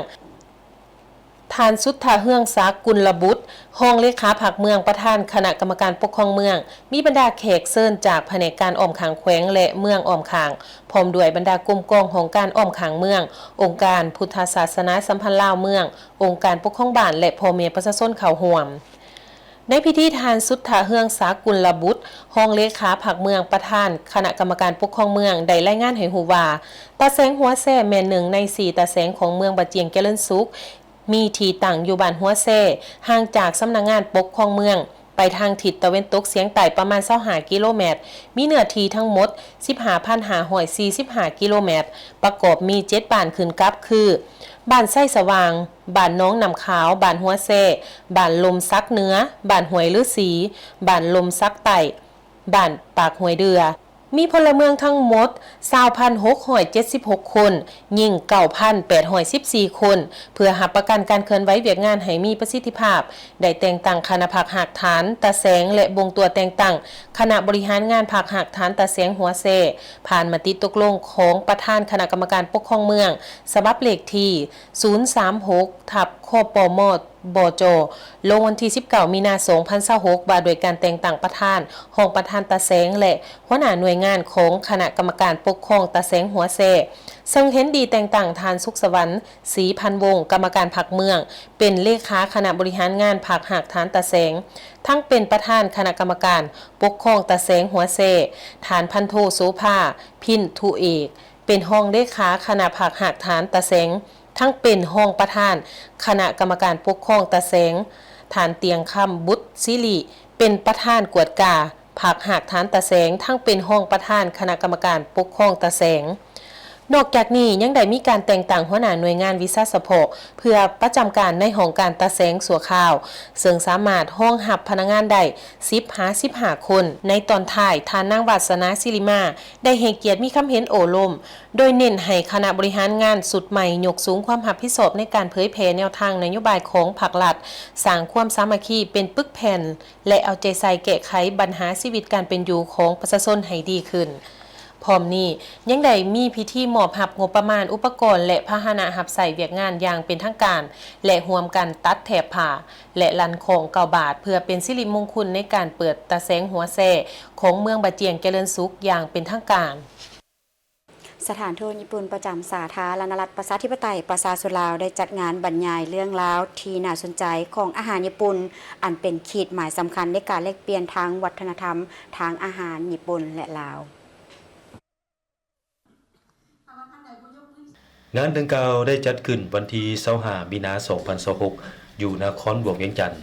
ທ່ ທ່ານ ສຸດທະເຮືອງສັກ ກຸນລະບຸດ ຮອງເລຂາພັກເມືອງ ປະທານຄະນະກຳມະການປົກຄອງເມືອງ, ມີບັນດາແຂກເຊີນຈາກພະແນກການອ້ອມຂ້າງແຂວງ ແລະ ເມືອງອ້ອມຂ້າງ, ພ້ອມດ້ວຍບັນດາກົມກອງຫ້ອງການອ້ອມຂ້າງເມືອງ, ອົງການພຸດທະສາສະໜາສຳພັນລາວເມືອງ, ອົງການປົກຄອງບ້ານ ແລະ ພໍ່ແມ່ປະຊາຊົນເຂົ້າຮ່ວມ. ໃນພິທີ, ທ່ານ ສຸດທະເຮືອງສັກ ກຸນລະບຸດ ຮອງເລຂາພັກເມືອງ ປະທານຄະນະກຳມະການປົກຄອງເມືອງ ໄດ້ລາຍງານໃຫ້ຮູ້ວ່າ ຕາແສງຫົວແຊແມ່ນໜຶ່ງໃນສີ່ຕາແສງຂອງເມືອງບາຈຽງຈະເລີນສຸກ, ມີທີ່ຕັ້ງຢູ່ບ້ານຫົວແຊ, ຫ່າງຈາກສຳນັກງານປົກຄອງເມືອງໄປທາງທິດຕາເວັນຕົກສຽງໃຕ້ປະມານຊາວຫ້າກິໂລແມັດ, ມີເນື້ອທີ່ທັງໝົດສິບຫ້າພັນຫ້າຮ້ອຍສີ່ສິບຫ້າກິໂລແມັດ, ປະກອບມີເຈັດບ້ານຂຶ້ນກັບຄື ບ້ານໄຊສະຫວ່າງ, ບ້ານໜອງນ້ຳຂາວ, ບ້ານຫົວແຊ, ບ້ານລົມສັກເໜືອ, ບ້ານຫ້ວຍລືສີ, ບ້ານລົມສັກໃຕ້, ບ້ານປາກຫ້ວຍເດື່ອ. ມີພົນລະເມືອງທັງໝົດຊາວພັນຫົກຮ້ອຍເຈັດສິບຫົກຄົນ, ຍິງເກົ້າພັນແປດຮ້ອຍສິບສີ່ຄົນ, ເພື່ອຮັບປະກັນການເຄື່ອນໄຫວວຽກງານໃຫ້ມີປະສິດທິພາບ, ໄດ້ແຕ່ງຕັ້ງຄະນະພັກຮາກຖານຕາແສງ ແລະ ບົ່ງຕົວແຕ່ງຕັ້ງຄະນະບໍລິຫານງານພັກຮາກຖານຕາແສງຫົວແຊ, ຜ່ານມະຕິຕົກລົງຂອງປະທານຄະນະກຳມະການປົກຄອງເມືອງ ສະບັບເລກທີສູນສາມຫົກ ທັບ ຄປມ ບຈ ລົງວັນທີສິບເກົ້າ ມີນາ ສອງພັນຊາວຫົກ ວ່າດ້ວຍການແຕ່ງຕັ້ງປະທານ, ຮອງປະທານຕາແສງ ແລະ ຫົວໜ້າໜ່ວຍງານຂອງຄະນະກຳມະການປົກຄອງຕາແສງຫົວແຊ, ເຊິ່ງເຫັນດີແຕ່ງຕັ້ງທ່ານ ສຸກສະຫວັນ ສີພັນວົງ ກຳມະການພັກເມືອງ ເປັນເລຂາຄະນະບໍລິຫານງານພັກຮາກຖານຕາແສງ, ທັງເປັນປະທານຄະນະກຳມະການປົກຄອງຕາແສງຫົວແຊ, ທ່ານ ພັນໂທ ໂສພາ ພິນທຸເອກ ເປັນຮອງເລຂາຄະນະພັກຮາກຖານຕາແສງ, ທັງເປັນຮອງປະທານຄະນະກຳມະການປົກຄອງຕາແສງ, ທ່ານ ຕຽງຄຳ ບຸດສິລິ ເປັນປະທານກວດກາພັກຮາກຖານຕາແສງ, ທັງເປັນຮອງປະທານຄະນະກຳມະການປົກຄອງຕາແສງ. ນອກຈາກນີ້ຍັງໄດ້ມີການແຕ່ງຕັ້ງຫົວໜ້າໜ່ວຍງານວິຊາສະເພາະ ເພື່ອປະຈຳການໃນຫ້ອງການຕາແສງຊົ່ວຄາວ, ເຊິ່ງສາມາດຮອງຮັບພະນັກງານໄດ້ສິບຫາສິບຫ້າຄົນ. ໃນຕອນທ້າຍ, ທ່ານນາງ ວາດສະໜາ ສິລິມາ ໄດ້ໃຫ້ກຽດມີຄຳເຫັນໂອ້ລົມ, ໂດຍເນັ້ນໃຫ້ຄະນະບໍລິຫານງານຊຸດໃໝ່ຍົກສູງຄວາມຮັບຜິດຊອບໃນການເຜີຍແຜ່ແນວທາງນະໂຍບາຍຂອງພັກລັດ, ສ້າງຄວາມສາມັກຄີເປັນປຶກແຜ່ນ ແລະ ເອົາໃຈໃສ່ແກ້ໄຂບັນຫາຊີວິດການເປັນຢູ່ຂອງປະຊາຊົນໃຫ້ດີຂຶ້ນ. ພ້ອມນີ້ຍັງໄດ້ມີພິທີມອບຮັບງົບປະມານ, ອຸປະກອນ ແລະ ພາຫະນະຮັບໃຊ້ວຽກງານຢ່າງເປັນທາງການ ແລະ ຮ່ວມກັນຕັດແຖບຜ້າ ແລະ ລັ່ນຄ້ອງເກົ້າບາດ ເພື່ອເປັນສິລິມົງຄຸນໃນການເປີດຕາແສງຫົວແຊຂອງເມືອງບາຈຽງຈະເລີນສຸກຢ່າງເປັນທາງການ. ສະຖານທູດຍີ່ປຸ່ນປະຈຳສາທາລະນະລັດ ປະຊາທິປະໄຕ ປະຊາຊົນລາວ ໄດ້ຈັດງານບັນຍາຍເລື່ອງລາວທີ່ໜ້າສົນໃຈຂອງອາຫານຍີ່ປຸ່ນ, ອັນເປັນຂີດໝາຍສຳຄັນໃນການແລກປ່ຽນທາງວັດທະນະທຳ, ທາງອາຫານຍີ່ປຸ່ນ ແລະ ລາວ. ງານດັ່ງກ່າວໄດ້ຈັດຂຶ້ນວັນທີຊາວຫ້າ ມີນາ ສອງພັນຊາວຫົກ ຢູ່ນະຄອນຫຼວງວຽງຈັນ,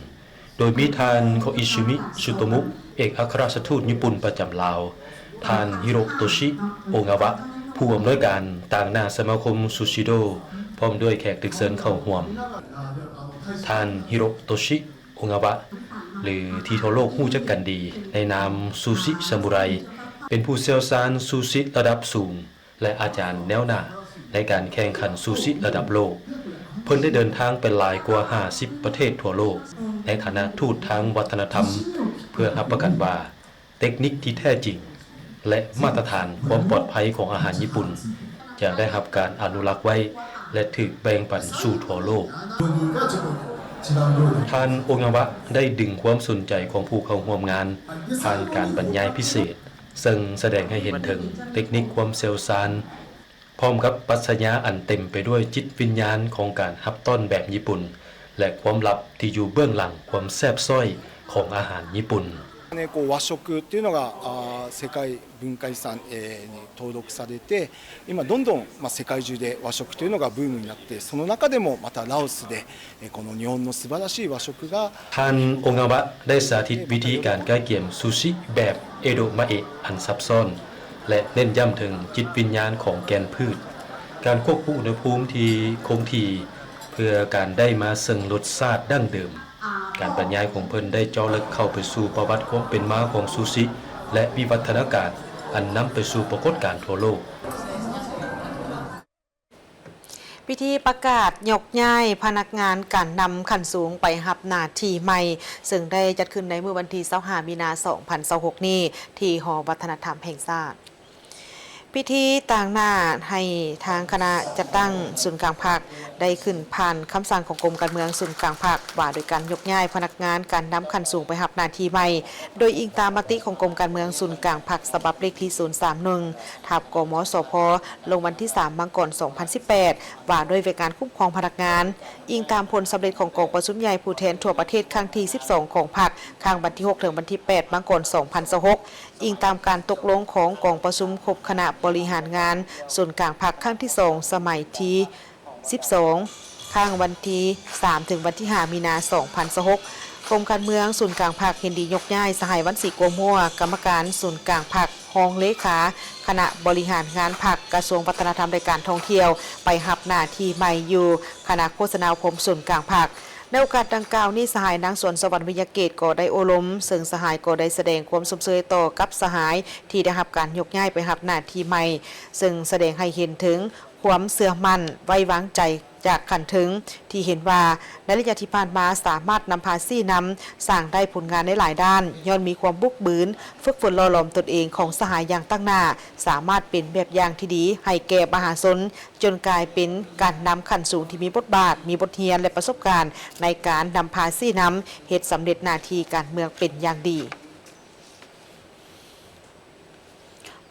ໂດຍມີທ່ານ ໂຄອິຊິມິ ຊຸໂຕມຸ ເອກອັກຄະລັດຖະທູດຍີ່ປຸ່ນປະຈຳລາວ, ທ່ານ ຮິໂຣໂຕຊິ ໂອງາວະ ຜູ້ອຳນວຍການຕາງໜ້າສະມາຄົມຊູຊິໂດ ພ້ອມດ້ວຍແຂກຖືກເຊີນເຂົ້າຮ່ວມ. ທ່ານ ຮິໂຣໂຕຊິ ໂອງາວະ ຫຼື ທີ່ທົ່ວໂລກຮູ້ຈັກກັນດີໃນນາມ ຊູຊິຊາມູໄຣ ເປັນຜູ້ຊ່ຽວຊານຊູຊິລະດັບສູງ ແລະ ອາຈານແນວໜ້າໃນການແຂ່ງຂັນຊູຊິລະດັບໂລກ. ເພິ່ນໄດ້ເດີນທາງໄປຫຼາຍກວ່າຫ້າສິບປະເທດທົ່ວໂລກ ໃນຖານະທູດທາງວັດທະນະທຳ ເພື່ອຮັບປະກັນວ່າ ເຕັກນິກທີ່ແທ້ຈິງ ແລະ ມາດຕະຖານຄວາມປອດໄພຂອງອາຫານຍີ່ປຸ່ນ ຈະໄດ້ຮັບການອະນຸລັກໄວ້ ແລະ ຖືກແບ່ງປັນສູ່ທົ່ວໂລກ. ທ່ານ ໂອງາວະ ໄດ້ດຶງຄວາມສົນໃຈຂອງຜູ້ເຂົ້າຮ່ວມງານ ຜ່ານການບັນຍາຍພິເສດ, ເຊິ່ງສະແດງໃຫ້ເຫັນເຖິງເຕັກນິກຄວາມຊ່ຽວຊານ ພ້ອມກັບປັດຊະຍາອັນເຕັມໄປດ້ວຍຈິດວິນຍານຂອງການຮັບຕ້ອນແບບຍີ່ປຸ່ນ ແລະ ຄວາມລັບທີ່ຢູ່ເບື້ອງຫຼັງຄວາມແຊບຊ້ອຍຂອງອາຫານຍີ່ປຸ່ນ. ね、こう、和食っていうのが、あー、世界文化遺産、えー、に登録されて、今どんどん、まあ、世界中で和食というのがブームになって、その中でもまたラオスで、えー、この日本の素晴らしい和食が ທ່ານ ໂອງາວະ ໄດ້ສາທິດວິທີການກະກຽມຊູຊິແບບເອໂດະມາເອະອັນຊັບຊ້ອນ ແລະ ເນັ້ນຢ້ຳເຖິງຈິດວິນຍານຂອງແກ່ນພືດ, ການຄວບຄຸມອຸນຫະພູມທີ່ຄົງທີ່ ເພື່ອການໄດ້ມາເຊິ່ງລົດຊາດດັ້ງເດີມ. ການບັນຍາຍຂອງເພິ່ນໄດ້ເຈາະເລິກເຂົ້າໄປສູ່ປະຫວັດຄວາມເປັນມາຂອງຊູຊິ ແລະ ວິວັດທະນາການ ອັນນຳໄປສູ່ປາກົດການທົ່ວໂລກ. ພິທີປະກາດຍົກຍ້າຍພະນັກງານການນຳຂັ້ນສູງໄປຮັບໜ້າທີ່ໃໝ່, ເຊິ່ງໄດ້ຈັດຂຶ້ນໃນມື້ວັນທີຊາວຫ້າ ມີນາ ສອງພັນຊາວຫົກນີ້ ທີ່ຫໍວັດທະນະທຳແຫ່ງຊາດ. ພິທີຕາງໜ້າໃຫ້ທາງຄະນະຈັດຕັ້ງສູນກາງພັກ ໄດ້ຂຶ້ນຜ່ານຄຳສັ່ງຂອງກົມການເມືອງສູນກາງພັກ ວ່າໂດຍການຍົກຍ້າຍພະນັກງານການນຳຂັ້ນສູງໄປຮັບໜ້າທີ່ໃໝ່, ໂດຍອີງຕາມມະຕິຂອງກົມການເມືອງສູນກາງພັກ ສະບັບເລກທີສູນສາມໜຶ່ງ ທັບ ກມສພ ລົງວັນທີສາມ ມັງກອນ ສອງພັນສິບແປດ ວ່າດ້ວຍວຽກງານຄຸ້ມຄອງພະນັກງານ. ອີງຕາມຜົນສຳເລັດຂອງກອງປະຊຸມໃຫຍ່ຜູ້ແທນທົ່ວປະເທດຄັ້ງທີສິບສອງຂອງພັກ ຄັ້ງວັນທີຫົກ ເຖິງວັນທີແປດ ມັງກອນ ສອງພັນຊາວຫົກ, ອີງຕາມການຕົກລົງຂອງກອງປະຊຸມຄົບຄະນະບໍລິຫານງານສູນກາງພັກຄັ້ງທີສອງ ສະໄໝທີສິບສອງ ຄັ້ງວັນທີສາມ ເຖິງວັນທີຫ້າ ມີນາ ສອງພັນຊາວຫົກ, ກົມການເມືອງສູນກາງພັກເຫັນດີຍົກຍ້າຍ ສະຫາຍ ວັນສີ ກົວມົວ ກຳມະການສູນກາງພັກ ຮອງເລຂາຄະນະບໍລິຫານງານພັກ ກະຊວງວັດທະນະທຳ ແລະ ການທ່ອງທ່ຽວ ໄປຮັບໜ້າທີ່ໃໝ່ຢູ່ຄະນະໂຄສະນາອົບຮົມສູນກາງພັກ. ໃນໂອກາດດັ່ງກ່າວນີ້ ສະຫາຍ ນາງ ສວນສະຫວັນ ວິຍະເກດ ກໍໄດ້ໂອ້ລົມ, ເຊິ່ງສະຫາຍກໍໄດ້ສະແດງຄວາມຊົມເຊີຍຕໍ່ກັບສະຫາຍທີ່ໄດ້ຮັບການຍົກຍ້າຍໄປຮັບໜ້າທີ່ໃໝ່, ເຊິ່ງສະແດງໃຫ້ເຫັນເຖິງຄວາມເຊື່ອໝັ້ນໄວ້ວາງໃຈຈາກຂັ້ນເທິງ ທີ່ເຫັນວ່າໃນໄລຍະທີ່ຜ່ານມາສາມາດນຳພາຊີ້ນຳ ສ້າງໄດ້ຜົນງານໃນຫຼາຍດ້ານ, ຍ້ອນມີຄວາມບຸກບືນ, ຝຶກຝົນຫຼໍ່ຫຼອມຕົນເອງຂອງສະຫາຍຢ່າງຕັ້ງໜ້າ, ສາມາດເປັນແບບຢ່າງທີ່ດີໃຫ້ແກ່ມະຫາຊົນ, ຈົນກາຍເປັນການນຳຂັ້ນສູງທີ່ມີບົດບາດ, ມີບົດຮຽນ ແລະ ປະສົບການໃນການນຳພາຊີ້ນຳ ເຮັດສຳເລັດໜ້າທີ່ການເມືອງເປັນຢ່າງດີ.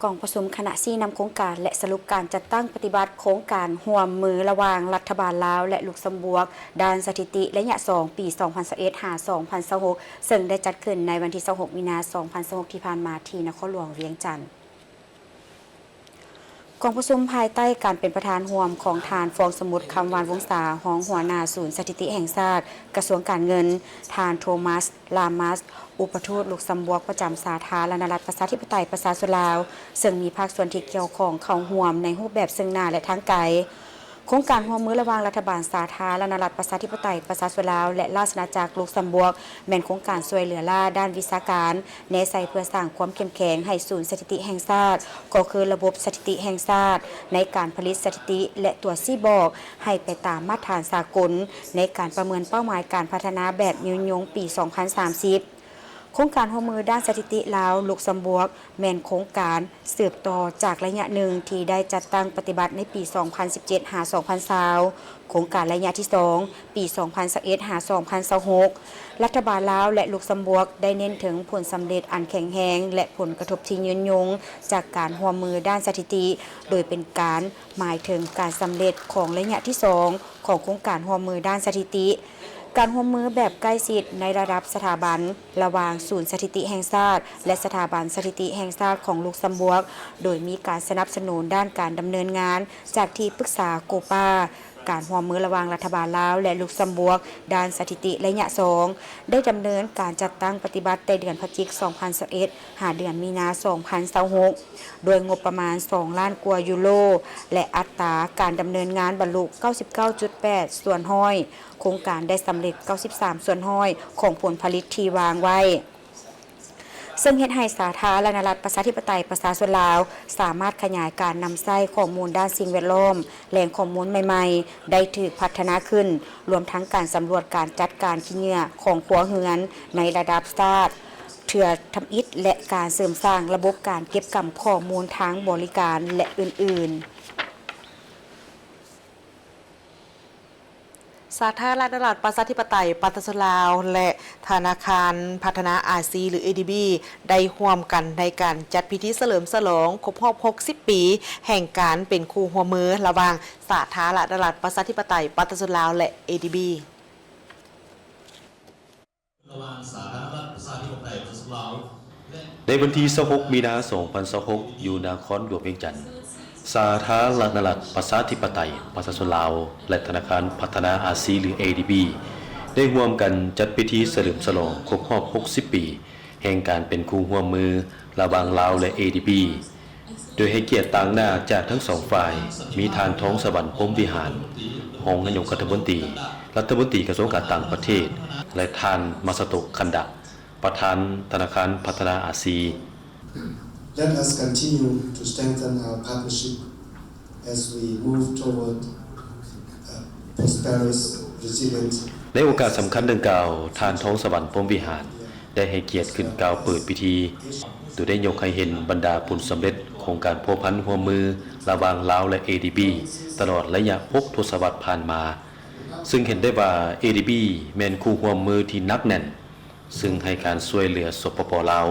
ກອງປະຊຸມຄະນະຊີ້ນຳໂຄງການ ແລະ ສະຫຼຸບການຈັດຕັ້ງປະຕິບັດໂຄງການຮ່ວມມືລະຫວ່າງລັດຖະບານລາວ ແລະ ລຸກຊຳບວກ ດ້ານສະຖິຕິໄລຍະສອງ ປີສອງພັນຊາວເອັດ ຫາ ສອງພັນຊາວຫົກ ເຊິ່ງໄດ້ຈັດຂຶ້ນໃນວັນທີຊາວຫົກ ມີນາ ສອງພັນຊາວຫົກ ທີ່ຜ່ານມາ ທີ່ນະຄອນຫຼວງວຽງຈັນ. ກອງປະຊຸມພາຍໃຕ້ການເປັນປະທານຮ່ວມຂອງທ່ານ ຟອງສະໝຸດ ຄຳຫວານວົງສາ ຮອງຫົວໜ້າສູນສະຖິຕິແຫ່ງຊາດ ກະຊວງການເງິນ, ທ່ານ ໂທມັສ ລາມັສ ອຸປະທູດລຸກຊຳບວກປະຈຳສາທາລະນະລັດ ປະຊາທິປະໄຕ ປະຊາຊົນລາວ, ເຊິ່ງມີພາກສ່ວນທີ່ກ່ຽວຂ້ອງເຂົ້າຮ່ວມໃນຮູບແບບເຊິ່ງໜ້າ ແລະ ທາງໄກ. ໂຄງການຮ່ວມມືລະຫວ່າງລັດຖະບານສາທາລະນະລັດ ປະຊາທິປະໄຕ ປະຊາຊົນລາວ ແລະ ລາຊະອານາຈັກລຸກຊຳບວກ ແມ່ນໂຄງການຊ່ວຍເຫຼືອລ້າດ້ານວິຊາການ ແນໃສ່ເພື່ອສ້າງຄວາມເຂັ້ມແຂງໃຫ້ສູນສະຖິຕິແຫ່ງຊາດ, ກໍຄືລະບົບສະຖິຕິແຫ່ງຊາດ ໃນການຜະລິດສະຖິຕິ ແລະ ຕົວຊີ້ບອກໃຫ້ໄປຕາມມາດຖານສາກົນ ໃນການປະເມີນເປົ້າໝາຍການພັດທະນາແບບຍືນຍົງປີສອງພັນສາມສິບ. ໂຄງການຮ່ວມມືດ້ານສະຖິຕິລາວ ລຸກຊຳບວກ ແມ່ນໂຄງການສືບຕໍ່ຈາກໄລຍະໜຶ່ງທີ່ໄດ້ຈັດຕັ້ງປະຕິບັດໃນປີສອງພັນສິບເຈັດ ຫາ ສອງພັນຊາວ, ໂຄງການໄລຍະທີສອງ ປີສອງພັນຊາວເອັດ ຫາ ສອງພັນຊາວຫົກ. ລັດຖະບານລາວ ແລະ ລຸກຊຳບວກ ໄດ້ເນັ້ນເຖິງຜົນສຳເລັດອັນແຂງແຮງ ແລະ ຜົນກະທົບທີ່ຍືນຍົງຈາກການຮ່ວມມືດ້ານສະຖິຕິ, ໂດຍເປັນການໝາຍເຖິງການສຳເລັດຂອງໄລຍະທີສອງ ຂອງໂຄງການຮ່ວມມືດ້ານສະຖິຕິ, ການຮ່ວມມືແບບໃກ້ຊິດໃນລະດັບສະຖາບັນ ລະຫວ່າງສູນສະຖິຕິແຫ່ງຊາດ ແລະ ສະຖາບັນສະຖິຕິແຫ່ງຊາດຂອງລຸກຊຳບວກ, ໂດຍມີການສະໜັບສະໜູນດ້ານການດຳເນີນງານຈາກທີ່ປຶກສາໂກປາ. ການຮ່ວມມືລະຫວ່າງລັດຖະບານລາວ ແລະ ລຸກຊຳບວກ ດ້ານສະຖິຕິໄລຍະສອງ ໄດ້ດຳເນີນການຈັດຕັ້ງປະຕິບັດແຕ່ເດືອນພະຈິກ ສອງພັນຊາວເອັດ ຫາເດືອນມີນາ ສອງພັນຊາວຫົກ ດ້ວຍງົບປະມານສອງລ້ານກວ່າຢູໂຣ ແລະ ອັດຕາການດຳເນີນງານບັນລຸເກົ້າສິບເກົ້າຈຸດແປດສ່ວນຮ້ອຍ. ໂຄງການໄດ້ສຳເລັດເກົ້າສິບສາມສ່ວນຮ້ອຍຂອງຜົນຜະລິດທີ່ວາງໄວ້, ເຊິ່ງເຮັດໃຫ້ສາທາລະນະລັດ ປະຊາທິປະໄຕ ປະຊາຊົນລາວ ສາມາດຂະຫຍາຍການນຳໃຊ້ຂໍ້ມູນດ້ານສິ່ງແວດລ້ອມ, ແຫຼ່ງຂໍ້ມູນໃໝ່ໆ ໄດ້ຖືກພັດທະນາຂຶ້ນ, ລວມທັງການສຳຫຼວດການຈັດການຂີ້ເຫຍື້ອຂອງຄົວເຮືອນໃນລະດັບຊາດເທື່ອທຳອິດ ແລະ ການເສີມສ້າງລະບົບການເກັບກຳຂໍ້ມູນທາງບໍລິການ ແລະ ອື່ນໆ. ສາທາລະນະລັດ ປະຊາທິປະໄຕ ປະຊາຊົນລາວ ແລະ ທະນາຄານພັດທະນາອາຊີ ຫຼື ເອດີບີ ໄດ້ຮ່ວມກັນໃນການຈັດພິທີສະເຫຼີມສະຫຼອງຄົບຮອບຫົກສິບປີ ແຫ່ງການເປັນຄູ່ຮ່ວມມືລະຫວ່າງສາທາລະນະລັດ ປະຊາທິປະໄຕ ປະຊາຊົນລາວ ແລະ ເອດີບີ. ລະຫວ່າງສາທາລະນະລັດ ປະຊາທິປະໄຕ ປະຊາຊົນລາວ ແລະ ໃນວັນທີຊາວຫົກ ມີນາ ສອງພັນຊາວຫົກ ຢູ່ນະຄອນຫຼວງວຽງຈັນ, ສາທາລະນະລັດ ປະຊາທິປະໄຕ ປະຊາຊົນລາວ ແລະ ທະນາຄານພັດທະນາອາຊີ ຫຼື ເອດີບີ ໄດ້ຮ່ວມກັນຈັດພິທີສະເຫຼີມສະຫຼອງຄົບຮອບຫົກສິບປີ ແຫ່ງການເປັນຄູ່ຮ່ວມມືລະຫວ່າງລາວ ແລະ ເອດີບີ ໂດຍໃຫ້ກຽດຕາງໜ້າຈາກທັງສອງຝ່າຍ ມີທ່ານ ທອງສະຫວັນ ພົມວິຫານ ຮອງນາຍົກລັດຖະມົນຕີ, ລັດຖະມົນຕີກະຊວງການຕ່າງປະເທດ ແລະ ທ່ານ ມາຊາໂຕະ ຄັນດະ ປະທານທະນາຄານພັດທະນາອາຊີ. Let us continue to strengthen our partnership as we move toward a prosperous, resilient. ໃນໂອກາດສຳຄັນດັ່ງກ່າວ, ທ່ານ ທອງສະຫວັນ ພົມວິຫານ ໄດ້ໃຫ້ກຽດຂຶ້ນກ່າວເປີດພິທີ, ໂດຍໄດ້ຍົກໃຫ້ເຫັນບັນດາຜົນສຳເລັດຂອງການພົວພັນຮ່ວມມືລະຫວ່າງລາວ ແລະ ເອດີບີ ຕະຫຼອດໄລຍະຫົກທົດສະວັດຜ່ານມາ, ຊຶ່ງເຫັນໄດ້ວ່າ ເອດີບີ ແມ່ນຄູ່ຮ່ວມມືທີ່ໜັກແໜ້ນ, ຊຶ່ງໃຫ້ການຊ່ວຍເຫຼືອ ສປປ ລາວ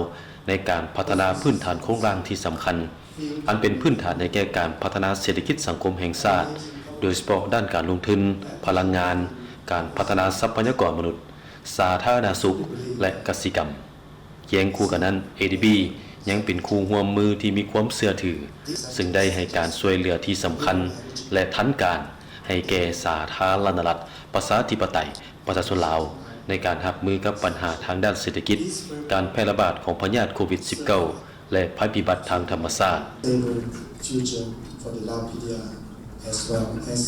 ໃນການພັດທະນາພື້ນຖານໂຄງລ່າງທີ່ສຳຄັນ, ອັນເປັນພື້ນຖານໃຫ້ແກ່ການພັດທະນາເສດຖະກິດສັງຄົມແຫ່ງຊາດ, ໂດຍສະເພາະດ້ານການລົງທຶນ, ພະລັງງານ, ການພັດທະນາຊັບພະຍາກອນມະນຸດ, ສາທາລະນະສຸກ ແລະ ກະສິກຳ. ຄຽງຄູ່ກັນນັ້ນ, ເອດີບີ ຍັງເປັນຄູ່ຮ່ວມມືທີ່ມີຄວາມເຊື່ອຖື, ຊຶ່ງໄດ້ໃຫ້ການຊ່ວຍເຫຼືອທີ່ສຳຄັນ ແລະ ທັນການ ໃຫ້ແກ່ສາທາລະນະລັດ ປະຊາທິປະໄຕ ປະຊາຊົນລາວ ໃນການຮັບມືກັບບັນຫາທາງດ້ານເສດຖະກິດ, ການແຜ່ລະບາດຂອງພະຍາດໂຄວິດສິບເກົ້າ ແລະ ໄພພິບັດທາງທຳມະຊາດ. Stable future for the Lao P D R as well as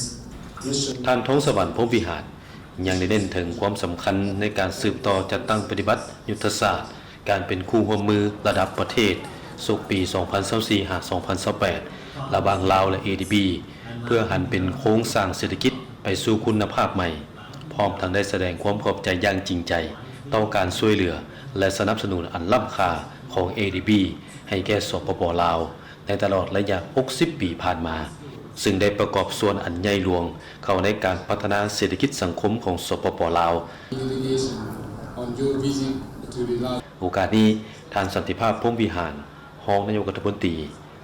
Asian. ທ່ານ ທອງສະຫວັນ ພົມວິຫານ ຍັງໄດ້ເນັ້ນເຖິງຄວາມສຳຄັນໃນການສືບຕໍ່ຈັດຕັ້ງປະຕິບັດຍຸດທະສາດການເປັນຄູ່ຮ່ວມມືລະດັບປະເທດ ສົກປີສອງພັນຊາວສີ່ ຫາ ສອງພັນຊາວແປດ ລະຫວ່າງລາວ ແລະ ເອດີບີ ເພື່ອຫັນເປັນໂຄງສ້າງເສດຖະກິດໄປສູ່ຄຸນນະພາບໃໝ່, ພ້ອມທັງໄດ້ສະແດງຄວາມຂອບໃຈຢ່າງຈິງໃຈຕໍ່ການຊ່ວຍເຫຼືອ ແລະ ສະໜັບສະໜູນອັນລ້ຳຄ່າຂອງ ເອດີບີ ໃຫ້ແກ່ ສປປ ລາວ ໃນຕະຫຼອດໄລຍະຫົກສິບປີຜ່ານມາ, ຊຶ່ງໄດ້ປະກອບສ່ວນອັນໃຫຍ່ຫຼວງເຂົ້າໃນການພັດທະນາເສດຖະກິດສັງຄົມຂອງ ສປປ ລາວ. Invitation on your visit to the Lao. ໂອກາດນີ້, ທ່ານ ສັນຕິພາບ ພົມວິຫານ ຮອງນາຍົກລັດຖະມົນຕີ,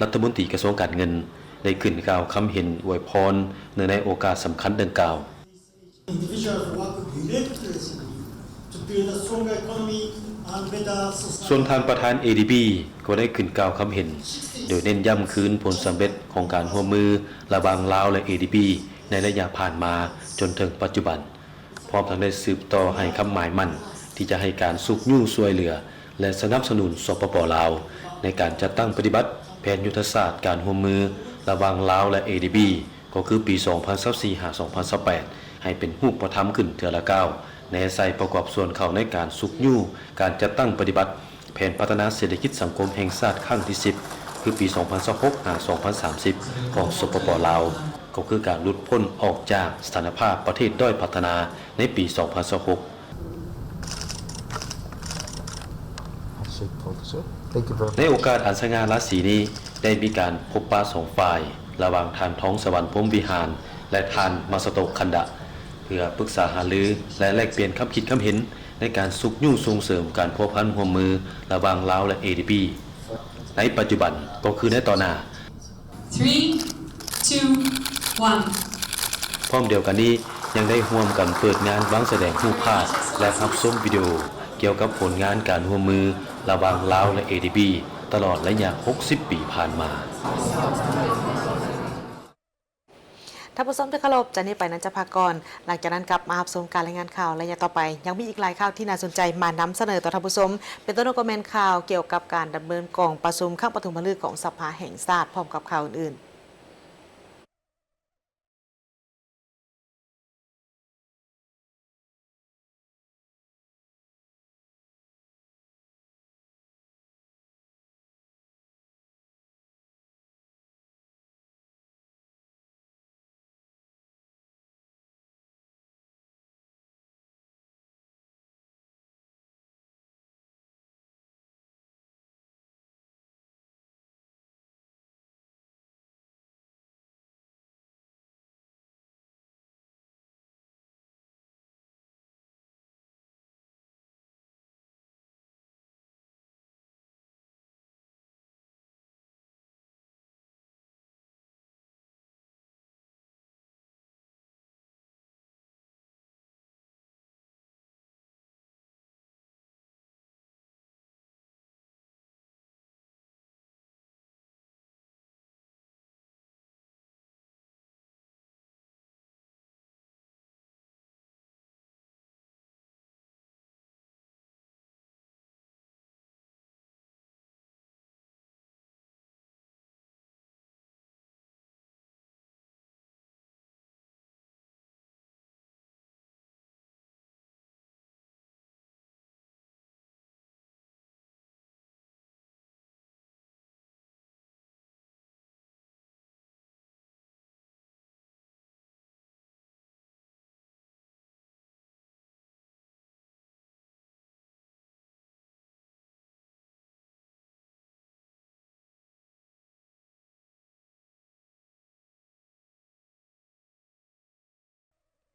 ລັດຖະມົນຕີກະຊວງການເງິນ ໄດ້ຂຶ້ນກ່າວຄຳເຫັນອວຍພອນເນື່ອງໃນໂອກາດສຳຄັນດັ່ງກ່າວ. Individuals work relentlessly to build a stronger economy and better society. ສ່ວນທ່ານປະທານ ເອດີບີ ກໍໄດ້ຂຶ້ນກ່າວຄຳເຫັນ ໂດຍເນັ້ນຢ້ຳຄືນຜົນສຳເລັດຂອງການຮ່ວມມືລະຫວ່າງລາວ ແລະ ເອດີບີ ໃນໄລຍະຜ່ານມາຈົນເຖິງປັດຈຸບັນ, ພ້ອມທັງໄດ້ສືບຕໍ່ໃຫ້ຄຳໝາຍໝັ້ນທີ່ຈະໃຫ້ການຊຸກຍູ້ຊ່ວຍເຫຼືອ ແລະ ສະໜັບສະໜູນ ສປປ ລາວ ໃນການຈັດຕັ້ງປະຕິບັດແຜນຍຸດທະສາດການຮ່ວມມືລະຫວ່າງລາວ ແລະ ເອດີບີ ກໍຄືປີສອງພັນຊາວສີ່ ຫາ ສອງພັນຊາວແປດ ໃຫ້ເປັນຮູບປະທຳຂຶ້ນເທື່ອລະກ້າວ, ແນໃສ່ປະກອບສ່ວນເຂົ້າໃນການຊຸກຍູ້ການຈັດຕັ້ງປະຕິບັດແຜນພັດທະນາເສດຖະກິດສັງຄົມແຫ່ງຊາດຄັ້ງທີສິບ ຄືປີສອງພັນຊາວຫົກ ຫາ ສອງພັນສາມສິບ ຂອງ ສປປ ລາວ, ກໍຄືການຫຼຸດພົ້ນອອກຈາກສະຖານະພາບປະເທດດ້ອຍພັດທະນາໃນປີສອງພັນຊາວຫົກ. ໃນໂອກາດອັນສະຫງ່າລາສີນີ້ ໄດ້ມີການພົບປະສອງຝ່າຍ ລະຫວ່າງທ່ານ ທອງສະຫວັນ ພົມວິຫານ ແລະ ທ່ານ ມາຊາໂຕະ ຄັນດະ ເພື່ອປຶກສາຫາລື ແລະ ແລກປ່ຽນຄຳຄິດຄຳເຫັນໃນການຊຸກຍູ້ສົ່ງເສີມການພົວພັນຮ່ວມມືລະຫວ່າງລາວ ແລະ ເອດີບີ ໃນປັດຈຸບັນ ກໍຄືໃນຕໍ່ໜ້າ. Three, two, one. ພ້ອມດຽວກັນນີ້ ຍັງໄດ້ຮ່ວມກັນເປີດງານວາງສະແດງຮູບພາບ ແລະ ຮັບຊົມວິດີໂອກ່ຽວກັບຜົນງານການຮ່ວມມືລະຫວ່າງລາວ ແລະ ເອດີບີ ຕະຫຼອດໄລຍະຫົກສິບປີຜ່ານມາ. ທ່ານຜູ້ຊົມທີ່ເຄົາລົບ, ຈາກນີ້ໄປນັ້ນຈະພັກກ່ອນ, ຫຼັງຈາກນັ້ນກັບມາຮັບຊົມການລາຍງານຂ່າວໄລຍະຕໍ່ໄປ. ຍັງມີອີກຫຼາຍຂ່າວທີ່ໜ້າສົນໃຈມານຳສະເໜີຕໍ່ທ່ານຜູ້ຊົມ, ເປັນຕົ້ນກໍແມ່ນຂ່າວກ່ຽວກັບການດຳເນີນກອງປະຊຸມຄັ້ງປະຖົມມະລຶກຂອງສະພາແຫ່ງຊາດ ພ້ອມກັບຂ່າວອື່ນໆ.